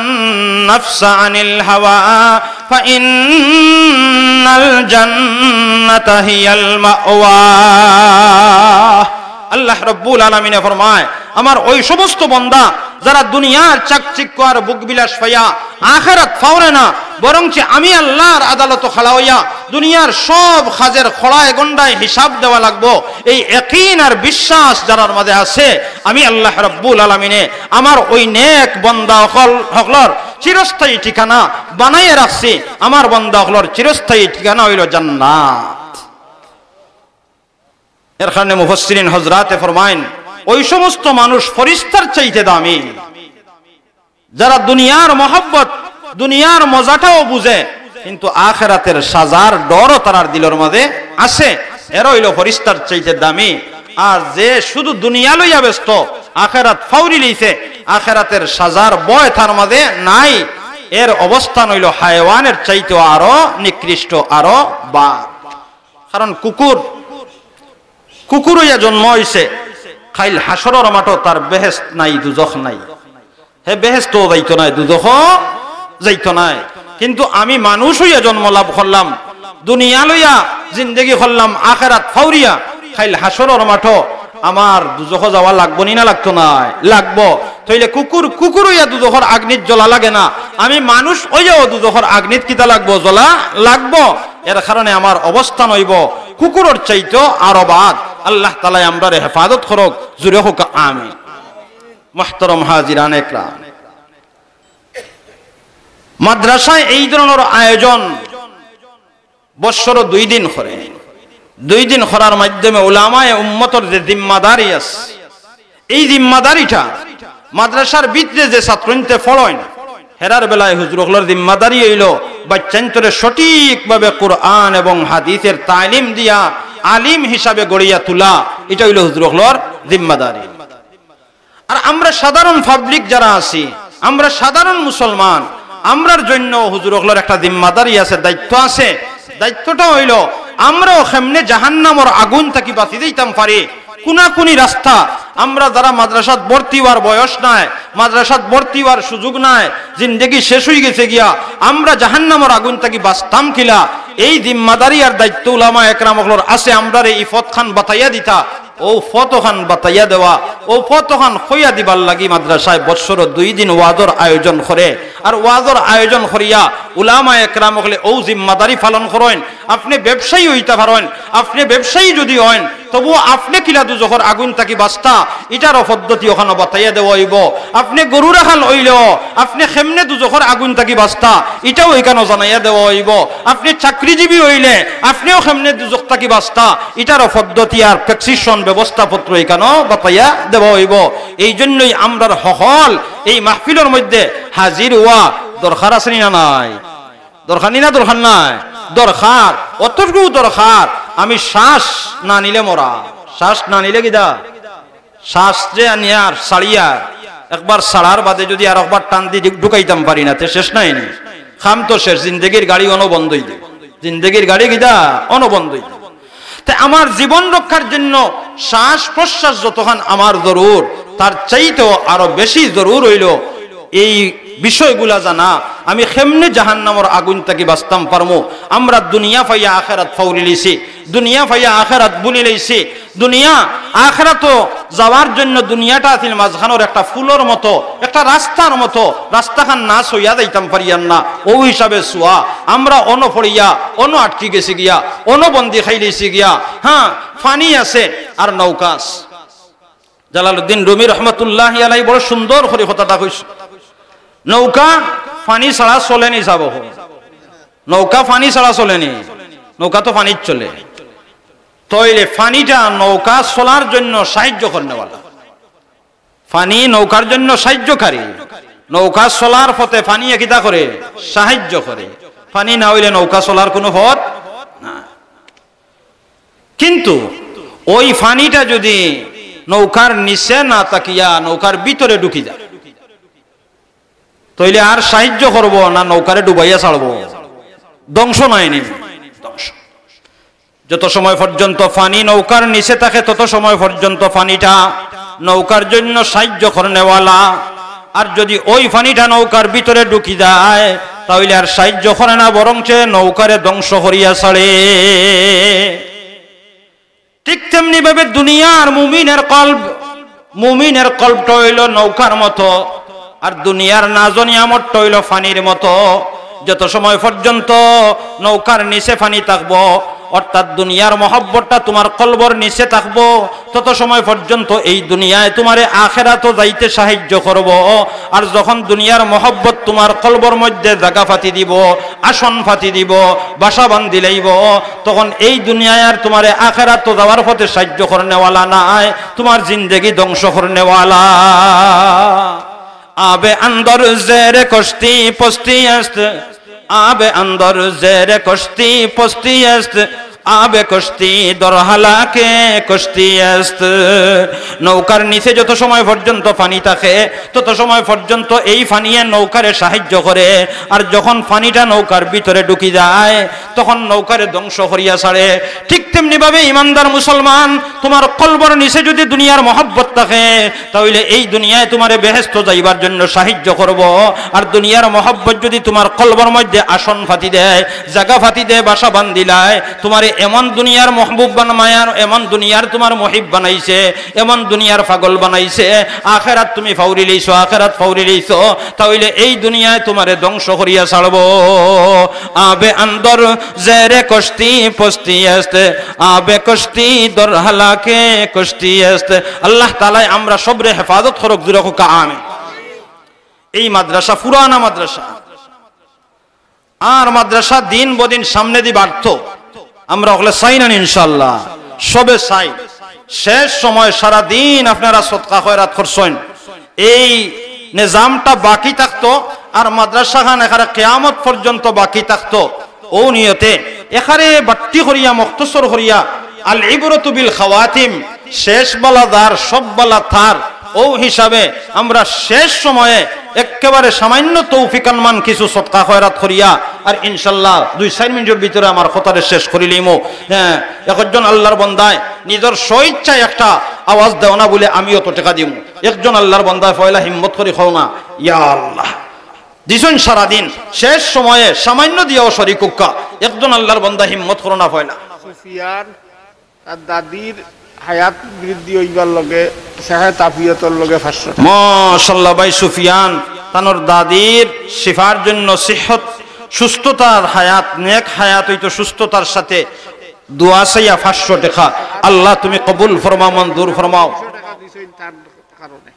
নাফসা আনিল হাওয়া ফাইন্নাল জান্নাতা হিয়াল মাওয়া।" আল্লাহ রাব্বুল আলামিনে ফরমায়, আমার ওই সমস্ত বান্দা যারা দুনিয়ার চাকচিক্য আর ভোগবিলাস পাইয়া আখেরাত ফাওরে না, বরঞ্চ আমি আল্লার আদালতো খাড়া অইয়া দুনিয়ার সব কাজের খড়ায় গন্ডায় হিসাব দেওয়া লাগবো, এই ইয়াকিন আর বিশ্বাস যারার মাঝে আছে, আমি আল্লাহ রাব্বুল আলামিনে আমার ওই নেক বান্দা হকল, হকলর চিরস্থায়ী ঠিকানা বানাইয়া রাখছি। আমার বান্দা হকলর চিরস্থায়ী ঠিকানা অইলো জান্নাত। এর কারণে মুফাসসিরিন হযরাতে ফরমাইন, ওই সমস্ত মানুষ ফিরিস্তার চাইতে দামি, যারা দুনিয়ার মহব্বত, দুনিয়ার মজাটাও বুঝে, কিন্তু আখেরাতের সাজার ডরও তারার দিলর মাঝে আছে। এরা অইলো ফিরিস্তার চাইতে দামি। আর যে শুধু দুনিয়া লইয়া ব্যস্ত, আখেরাত ফাউরি লইছে, আখেরাতের সাজার ভয় তার মাঝে নাই, এর অবস্থান অইলো হায়ওয়ানের চাইতেও আরো নিকৃষ্ট, আরো বাদ। কারণ কুকুর, কুকুর অইয়া জন্ম অইছে, কাইল হাশরর মাঠো তার বেহেশত নাই, দুজখ নাই। হে বেহেশতো যাইতো নায়, দুজখো যাইতো নায়। কিন্তু আমি মানুষ অইয়া জন্ম লাভ করলাম, দুনিয়া লইয়া জিন্দেগি করলাম, আখেরাত ফাউরিয়া, কাইল হাশরর মাঠো আমার দুজখো যাওয়া লাগবো নি না লাগতো নায়? লাগবো। তাইলে কুকুর কুকুর অইয়া দুজখর আগ্নিত জ্বলা লাগে না, আমি মানুষ অইয়াও দুজখর আগ্নিত কিতা লাগবো? জ্বলা লাগবো। এর কারণে আমার অবস্থান অইবো কুকুরর চাইতেও আরো বাদ। আল্লাহ তাআলায় আমরারে হেফাজত করুক, জুরে কউক্কা আমিন। মুহতারাম হাজিরানে একরাম, মাদ্রাসায় এই ধরনর আয়োজন বৎসরো দুই দিন করে। দুই দিন করার মাধ্যমে উলামায়ে উম্মতর যে জিম্মাদারি আছে, এই জিম্মাদারিটা মাদ্রাসার ভিতরে যে ছাত্রইন্তে পড়ইন, হেরার বেলায় হুজুর অকলর জিম্মাদারি অইলো বাইচ্চাইন্তরে সঠিকভাবে কুরআন এবং হাদিসের তালিম দিয়া আলিম হিসাবে গড়িয়া তুলা। ইটা অইলো হুজুর অকলর জিম্মাদারি। আর আমরা সাধারণ পাবলিক যারা আছি, আমরা সাধারণ মুসলমান, আমরার জন্য হুজুর অকলর একটা জিম্মাদারি আছে, দায়িত্ব আছে। দায়িত্বটা অইলো, আমরাও কেমনে জাহান্নামর আগুন থাকি বাঁচি যাইতাম পারি। কুনাকুনি রাস্তা, আমরা যারা মাদ্রাসাত ভর্তি অওয়ার বয়স নাই, মাদ্রাসাত ভর্তি অওয়ার সুযোগ নাই, জিন্দেগি শেষ অইগেছে গিয়া, আমরা জাহান্নামর আগুন থাকি বাঁচতাম কিলা, এই জিম্মাদারি আর দায়িত্ব উলামায়ে একরাম অকলর আছে, আমরারে ই পথখান বাতাইয়া দিতা। অউ পথখান বাতাইয়া দেওয়া, অউ পথখান কইয়া দিবার লাগি মাদ্রাসায় বৎসরো দুই দিন ওয়াজর আয়োজন করে। আর ওয়াজর আয়োজন করিয়া উলামায়ে একরাম অকলে অউ জিম্মাদারি পালন করইন। আপনে ব্যবসায়ী অইতা পারইন, আপনে ব্যবসায়ী যুদি অইন, তবুও আপনে কিলা দুজখর আগুন থাকি বাঁচতা, ইটারও পদ্ধতি অখানো বাতাইয়া দেওয়া অইবো। আপনে গরু রাখাল অইলেও আপনে কেমনে দুজখর আগুন থাকি বাঁচতা, ইটাও ইখানো জানাইয়া দেওয়া অইবো। আপনে চাকরিজীবী অইলে আপনেও কেমনে দুজখ থাকি বাঁচতা, ইটারও পদ্ধতি আর prescription ব্যবস্থাপত্র ইখানো বাতাইয়া দেওয়া অইবো। এই জন্যই আমরার হকল এই মাহফিলর মধ্যে হাজির অওয়া দরকার আছে নি না নাই? দরকার নি না দরকার নাই? দরকার, অতটুকু দরকার। আমি শ্বাস না নিলে মরা, শ্বাস না নিলে কিতা? শ্বাস যে আনিয়ার ছাড়িয়ার, একবার ছাড়ার বাদে যুদি আরকবার টান দি ঢুক-, ঢুকাইতাম পারি না, তে শেষ নায় নি? কাম তো শেষ, জিন্দেগির গাড়ি অনো বন্ধ অইযিবো। জিন্দেগির গাড়ি কিতা? অনো বন্ধ অইযিবো। তে আমার জীবন রক্ষার জন্য শ্বাস প্রশ্বাস যতখান আমার জরুর, তার চাইতেও আরো বেশি জরুর অইলো এই বিষয়গুলা জানা, আমি কেমনে জাহান্নামর আগুন থাকি বাঁচতাম পারমু। আমরা দুনিয়া পাইয়া আখেরাত ফাউরি লইছি, দুনিয়া পাইয়া আখেরাত ভুলি লইছি। দুনিয়া, আখেরাতো যাওয়ার জন্য দুনিয়াটা আছিল মাঝখানোর একটা ফুলর মতো, একটা রাস্তার মতো। রাস্তাখান না ছুইয়া যাইতাম পারিয়ার না, অউ হিসাবে ছুয়া। আমরা অনো পড়িয়া, অনো আটকি গেছি গিয়া, অনো বন্দি খাই লইছি গিয়া। হ্যাঁ, পানি আছে আর নৌকা আছে। জালালউদ্দিন রুমি রহমতুল্লাহি আলাইহি বড় সুন্দর করি কথাটা কইছইন। নৌকা পানি ছাড়া চলে নি, সাব কও। নৌকা পানি ছাড়া চলে নি, নৌকা তো পানিত চলে। তাইলে পানিটা নৌকা চলার জন্য সাহায্য করনেওয়ালা, পানি নৌকার জন্য সাহায্যকারী। নৌকা চলার পথে পানিয়ে কিতা করে? সাহায্য করে। পানি না অইলে নৌকা চলার কুনু পথ না। কিন্তু অউ পানিটা যুদি নৌকার নিচে না থাকিয়া নৌকার ভিতরে ঢুকি যায়, তাইলে আর সাহায্য করবো না নৌকারে ডুবাইয়া ছাড়বো? ধ্বংস নায় নি? ধ্বংস। যত সময় পর্যন্ত পানি নৌকার নিচে থাকে, তত সময় পর্যন্ত পানিটা নৌকার জন্য সাহায্য করনেওয়ালা। আর যুদি অউ পানিটা নৌকার ভিতরে ঢুকি যায়, তাইলে আর সাহায্য করে না, বরঞ্চ নৌকারে ধ্বংস করিয়া ছাড়ে। ঠিক তেমনি ভাবে দুনিয়ার মুমিনের কলব, মুমিনের কলবটা অইলো নৌকার মতো, আর দুনিয়ার নাজ নিয়ামতটা অইলো পানির মতো। যত সময় পর্যন্ত নৌকার নিচে পানি থাকবো, অর্থাৎ দুনিয়ার মহব্বতটা তুমার কলবর নিচে থাকবো, তত সময় পর্যন্ত এই দুনিয়ায় তুমারে আখেরাতো যাইতে সাহায্য করবো। আর যখন দুনিয়ার মহব্বত তুমার কলবর মধ্যে জাগা পাতি দিবো, আসন পাতি দিবো, বাসা বান্ধিলাইবো, তখন এই দুনিয়ায় আর তুমারে আখেরাতো যাওয়ার পথে সাহায্য করনেওয়ালা নাই, তুমার জিন্দেগি ধ্বংস করনেওয়ালা। آب اندر زیر کشتی پستی است، آب اندر زیر کشتی پستی است، آب کشتی در هلاک کشتی است। নৌকার নিচে যত সময় পর্যন্ত পানি থাকে, তত সময় পর্যন্ত এই পানিয়ে নৌকারে সাহায্য করে, আর যখন পানিটা নৌকার ভিতরে ঢুকি যায়, তখন নৌকারে ধ্বংস করিয়া ছাড়ে। ঠিক তেমনি ভাবে ইমানদার মুসলমান, তুমার কলবর নিচে যদি দুনিয়ার মহব্বত থাকে, তাইলে এই দুনিয়ায় তুমারে বেহেস্তো যাইবার জন্য সাহায্য করবো। আর দুনিয়ার মহব্বত যদি তুমার কলবর মধ্যে আসন পাতি দেয়, জাগা পাতি দেয়, বাসা বান্ধিলায়, তুমারে এমন দুনিয়ার মহবুব বান-, মায়ার, এমন দুনিয়ার তুমার মহিব বানাইছে, এমন দুনিয়ার পাগল বানাইছে, আখেরাত তুমি ফাউরিলাইছো, আখেরাত ফাউরিলাইছো, তাইলে এই দুনিয়ায় তুমারে ধ্বংস করিয়া ছাড়বো। آب اندر زیر کشتی پستی است، آب کشتی در هلاک کشتی است۔ আল্লাহ তাআলায় আমরা সবরে হেফাজত করুক, জোরে কউক্কা আমিন। এই মাদ্রাসা, পুরানা মাদ্রাসা, আর মাদ্রাসা দিন বদিন সামনেদি বাড়তো। আমরা অকলে চাই না নি ইনশাআল্লাহ? সবে চাই। শেষ সময় সারা দিন আপনারা সদকা খয়রাত করছইন, এই নিজামটা বাকি থাকতো, আর মাদ্রাসাখান একেবারে কিয়ামত পর্যন্ত বাকি থাকতো। অউ নিয়তে একেবারে বাট্টি করিয়া, মুখতসর করিয়া, আল ইবরাতু বিল খাওয়াতিম, শেষ বালা যার, সব বালা তার। অউ হিসাবে আমরা শেষ সময়ে একেবারে সামান্য তৌফিক আনমান কিছু সদকা খয়রাত করিয়া, আর ইনশাআল্লাহ দুই চাইর মিনিটর ভিতরে আমার কথাটা শেষ করিলিমু। হ্যাঁ, একজন আল্লাহর বন্দায় নিজর স্বইচ্ছায় একটা আওয়াজ দেও না বুলে আমি অত টেকা দিমু। একজন আল্লাহর বন্দায় পয়লা হিম্মত করি কও না, ইয়া আল্লাহ। দিছইন সারাদিন, শেষ সময়ে সামান্য দিয়াও শরিক অউক্কা। একজন আল্লাহর বন্দা হিম্মত করো না পয়লা। সুফিয়ান তার দাদির হায়াত বৃদ্ধি অইবার লগে, সেহেত আফিয়তর লগে পাঁচশো টেকা। মাশাআল্লাহ ভাই সুফিয়ান, তানর দাদির শিফার জন্য, সিহত, সুস্থতার হায়াত, নেক হায়াত অইতো সুস্থতার সাথে দোয়া চাইয়া পাঁচশো টেকা। আল্লাহ তুমি কবুল ফরমাও, মঞ্জুর ফরমাও। পাঁচশো টেকা দিছইন তার কারণে।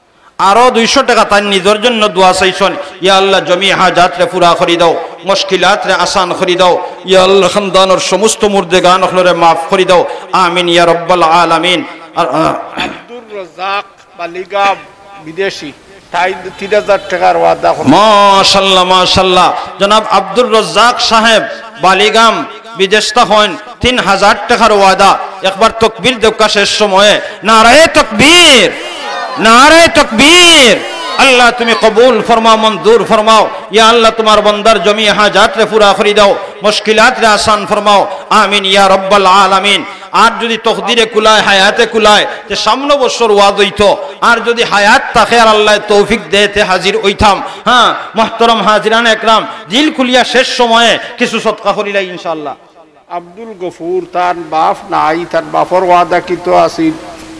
আরো দুইশো টেকা তাইন নিজর জন্য দোয়া চাইছইন। ইয়া আল্লাহ, জমি হাজাতরে পুরা করি দাও, মুশকিলাতরে আসান করি দাও। ইয়া আল্লাহ, খানদানর সমস্ত মুর্দেগান অকলরে মাফ করি দাও। আমিন ইয়া রব্বাল আলামিন। আর, আ, আব্দুর রাজ্জাক বালিগাম বিদেশি, তাইন তিন হাজার টেকার ওয়াদা করইন। মাশাআল্লাহ, মাশাআল্লাহ। জনাব আব্দুর রাজ্জাক সাহেব বালিগাম বিদেশ থাকইন, তিন হাজার টেকার ওয়াদা। একবার তকবীর দেউক্কা শেষ সময়ে। নারায়ে তকবীর, নারায়ে তকবীর। আল্লাহ তুমি কবুল ফরমাও, মঞ্জুর ফরমাও। ইয়া আল্লাহ তুমার বন্দার জমি হাজাতরে পুরা করি দাও, মুশকিলাতরে আসান ফরমাও। আমিন ইয়া রব্বাল আলামিন। আর যুদি তকদিরে কুলায়, হায়াতে কুলায়, তে সামনো বছর ওয়াজ অইতো। আর যুদি হায়াত থাকে আর আল্লায় তৌফিক দেয়, তে হাজির অইতাম। হ্যাঁ, মুহতারাম হাজিরান একরাম, দিল খুলিয়া শেষ সময়ে কিছু সদকা করিলাই ইনশাআল্লাহ। আব্দুল গফুর, তান বাফ নাই, তান বাফর ওয়াদা কিন্তু আছিল,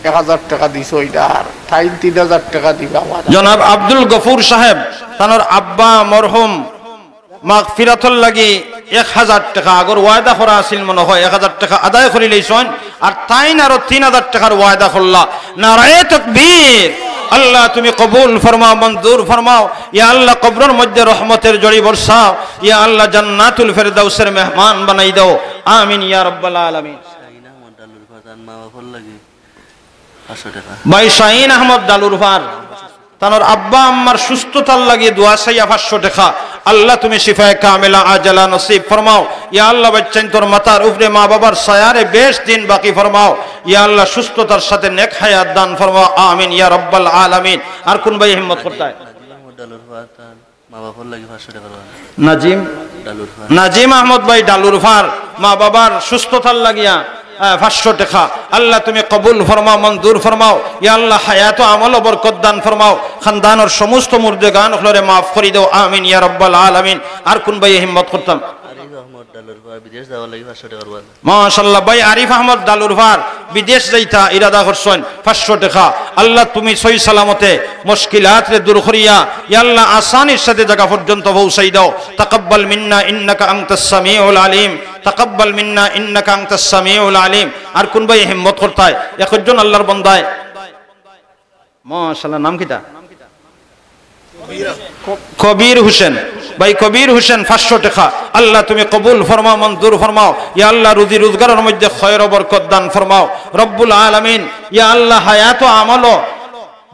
এক হাজার টেকা দিছইন, আর তাইন তিন হাজার টেকা দিবা ওয়াদা। জনাব আব্দুল গফুর সাহেব, তানর আব্বা মরহুম মাগফিরাতর লাগি এক হাজার টেকা আগর ওয়াদা করা আছিল মনে হয়, এক হাজার টেকা আদায় করিলাইছইন, আর তাইন আরো তিন হাজার টেকার ওয়াদা করলা। নারায়ে তাকবীর। আল্লাহ তুমি কবুল ফরমাও, মঞ্জুর ফরমাও। ইয়া আল্লাহ কবরর মধ্যে রহমতের ঝড়ি বর্ষাও। ইয়া আল্লাহ জান্নাতুল ফেরদাউসের মেহমান বানাই দাও। আমিন ইয়া রব্বাল আলামিন। শাহিন আহমদ ডালুর ফাতান মা বাবার লাগি পাঁচশো টেকা। ভাই শাহিন আহমদ ডালুর ফার তানর আব্বা আম্মার সুস্থতার লাগি দোয়া চাইয়া পাঁচশো টেকা। আল্লাহ তুমি শিফায়ে কামেলা আজেলা নসিব ফরমাও। ইয়া আল্লাহ, বাচ্চাইন্তর মাথার উপরে মা বাবার ছায়ারে বেশ দিন বাকি ফরমাও। ইয়া আল্লাহ, সুস্থতার সাথে নেক হায়াত দান ফরমাও। আমিন ইয়া রব্বাল আলামিন। আর কোন ভাই হিম্মত করতায়? নাজিম আহমদ ডালুর ফার তান মা বাবার লাগি পাঁচশো টেকার ওয়াদা। নাজিম? ডালুর ফার। নাজিম আহমদ ভাই ডালুর ফার মা বাবার সুস্থতার লাগিয়া আহ, পাঁচশো টেকা। আল্লাহ তুমি কবুল ফরমাও, মঞ্জুর ফরমাও। ইয়া আল্লাহ, হায়াত ও আমল ও বরকত দান ফরমাও। খানদানর সমস্ত মুর্দেগান অকলরে মাফ করি দাও। আমিন ইয়া রব্বাল আলামিন। আর কোন ভাইয়ে হিম্মত করতাম? আরিফ আহমদ ডালুর ফার বিদেশ যাওয়ার লাগি পাঁচশো টেকার ওয়াদা। মাশাআল্লাহ, ভাই আরিফ আহমদ ডালুর ফার বিদেশ যাইতা ইরাদা করছইন, পাঁচশো টেকা। আল্লাহ, তুমি সহি সালামতে মুশকিলাতরে দূর করিয়া, ইয়া আল্লাহ, আসানির সাথে জাগা পর্যন্ত পৌঁছাই দাও। তাকাব্বাল মিন্না ইন্নাকা আনতাস সামিউল আলিম, তাকাব্বাল মিন্না ইন্নাকা আনতাস সামিউল আলিম। আর কুন ভাইয়ে হিম্মত করতায়? একজন আল্লাহর বন্দায়, মাশাআল্লাহ, নাম কিতা? কবির হোসেন। ভাই কবির হোসেন, পাঁচশো টেকা। আল্লাহ, তুমি কবুল ফরমাও, মঞ্জুর ফরমাও। ইয়া আল্লাহ, রুজি রোজগারর মধ্যে খয়র ও বরকত দান ফরমাও। রব্বুল আলামিন, ইয়া আল্লাহ, হায়াত ও আমলো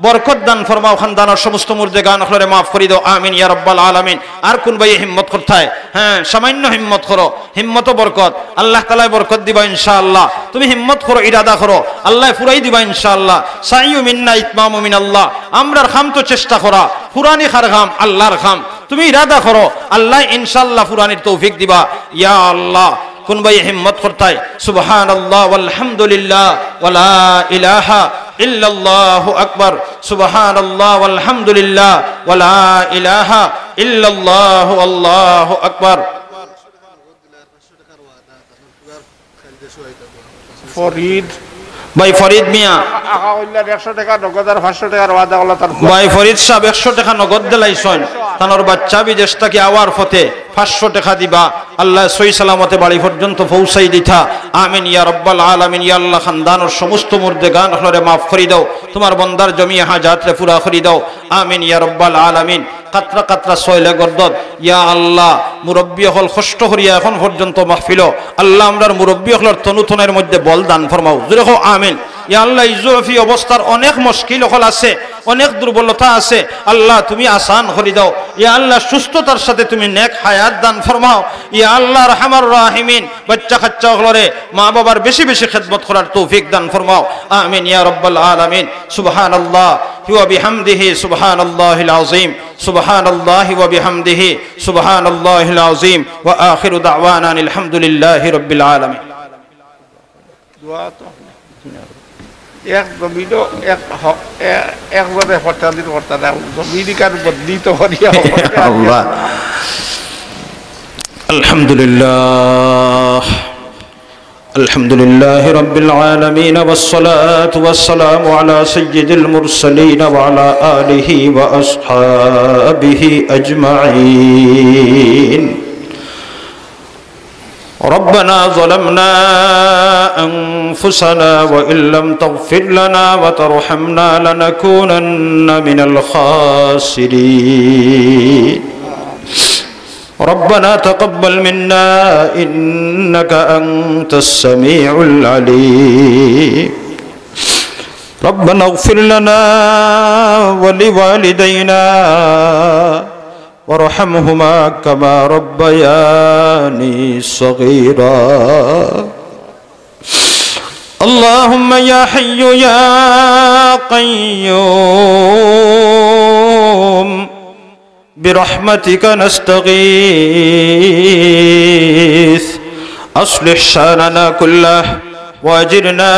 বরকত দান ফরমাও, খানদানর সমস্ত মুর্দেগান অকলরে মাফ করি দাও। আমিন ইয়া রব্বাল আলামিন। আর কুন ভাইয়ে হিম্মত করতায়? হ্যাঁ, সামান্য হিম্মত করো, হিম্মত ও বরকত। আল্লাহ তাআলায় বরকত দিবা ইনশাআল্লাহ। তুমি হিম্মত করো, ইরাদা করো, আল্লায় ফুরাই দিবা ইনশাআল্লাহ। সাইয়ু মিন্না ইতমামু মিনাল্লাহ। আমরার কাম তো চেষ্টা করা, ফুরানি কার কাম? আল্লাহর কাম। তুমি ইরাদা করো, আল্লায় ইনশাআল্লাহ ফুরানির তৌফিক দিবা। ইয়া আল্লাহ, কুন ভাইয়ে হিম্মত করতায়? সুবহানাল্লাহ ওয়ালহামদুলিল্লাহ ওয়ালা ইলাহা ইল্লাল্লাহু আকবার। সুবহানাল্লাহ ওয়ালহামদুলিল্লাহ ওয়ালা ইলাহা ইল্লাল্লাহু আল্লাহু আকবার। ফরিদ। ভাই ফরিদ মিয়া। আ-, আ-, অইলা একশো টেকা নগদ আর পাঁচশো টেকার ওয়াদা করলা তার। ভাই ফরিদ সাহেব একশো টেকা নগদ দিলাইছইন। তানর বাচ্চা বিদেশ থাকি আওয়ার পথে পাঁচশো টেকা দিবা। আল্লায় সহি সালামতে বাড়ি পর্যন্ত পৌঁছাই দিতা। আমিন ইয়া রব্বাল আলামিন। ইয়া আল্লাহ, খানদানর সমস্ত মুর্দেগান অকলরে মাফ করি দাও। তুমার বন্দার জমি হাজাতরে পুরা করি দাও। আমিন ইয়া রব্বাল আলামিন। কাতরা কাতরা ছয়লে গর্দত। ইয়া আল্লাহ, মুরব্বি অকল কষ্ট করিয়া এখন পর্যন্ত মাহফিলো। আল্লাহ, আমরার মুরব্বি অকলর তনু তনের মধ্যে বল দান ফরমাও। জোরে কও, আমিন। ইয়া আল্লাহ, এই জুফি অবস্থার অনেক মুশকিল অকল আছে, অনেক দুর্বলতা আছে। আল্লাহ, তুমি আসান করি দাও। ইয়া আল্লাহ, সুস্থতার সাথে তুমি নেক হায়াত দান ফরমাও। ইয়া আল্লাহ, আরহামার রাহিমিন, বাচ্চা কাচ্চা অকলরে মা বাবার বেশি বেশি খেদমত করার তৌফিক দান ফরমাও। আমিন ইয়া রব্বাল আলামিন। সুবহানাল্লাহি ওয়া বিহামদিহি, সুবহানাল্লাহিল আযীম, সুবহানাল্লাহি ওয়া বিহামদিহি, সুবহানাল্লাহিল আযীম। ওয়া আখিরু দাওয়ানা আলহামদুলিল্লাহি রাব্বিল আলামিন। দোয়া তো এক জমিনও এক হ-, এ-, একজনে ফরতাদিন ফরতাদা, জমিন কার বদলি তো করিয়া আল্লাহ। আলহামদুলিল্লাহ। الحمد لله رب العالمين، والصلاة والسلام على سيد المرسلين وعلى آله وأصحابه أجمعين. ربنا ظلمنا أنفسنا وإن لم تغفر لنا وترحمنا لنكونن من الخاسرين. ربنا تقبل منا إنك أنت السميع العليم. ربنا اغفر لنا ولوالدينا وارحمهما كما ربياني صغيرا. اللهم يا حي يا قيوم، برحمتك نستغيث، أصلح شأننا كله، وأجرنا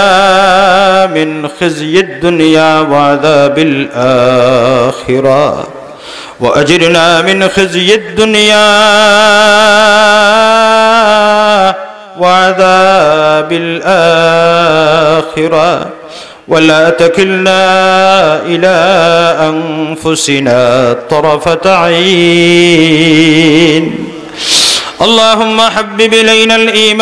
من خزي الدنيا وعذاب الآخرة، وأجرنا من خزي الدنيا وعذاب الآخرة، ولا تكلنا إلى أنفسنا طرفة عين. اللهم حبب إلينا الإيمان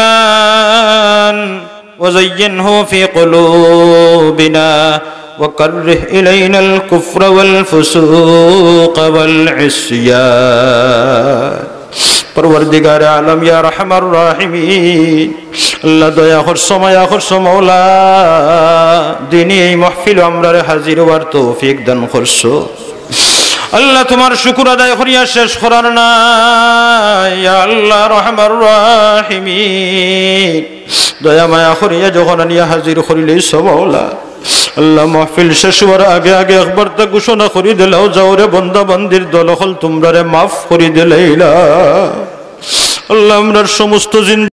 وزينه في قلوبنا وكره إلينا الكفر والفسوق والعصيان. পরওয়ারদিগারে আলম, ইয়া আরহামার রাহিমিন, আল্লাহ দয়া করছো, মায়া করছো, মাওলা, দিনই এই মাহফিলো আমরারে হাজির অওয়ার তৌফিক দান করছো। আল্লাহ, তুমার শুকুর আদায় করিয়া শেষ করার নাই, ইয়া আল্লাহ আরহামার রাহিমিন। দয়া মায়া করিয়া যখন আনিয়া হাজির করিলাইছো মাওলা, আল্লাহ, মাহফিল শেষ অওয়ার আগে আগে একবার তা ঘোষণা করি দিলাও, যাও রে বন্দা বান্দির দল অকল, তুমরারে মাফ করি দিলাইলা। আল্লাহ, আমরার সমস্ত জিন-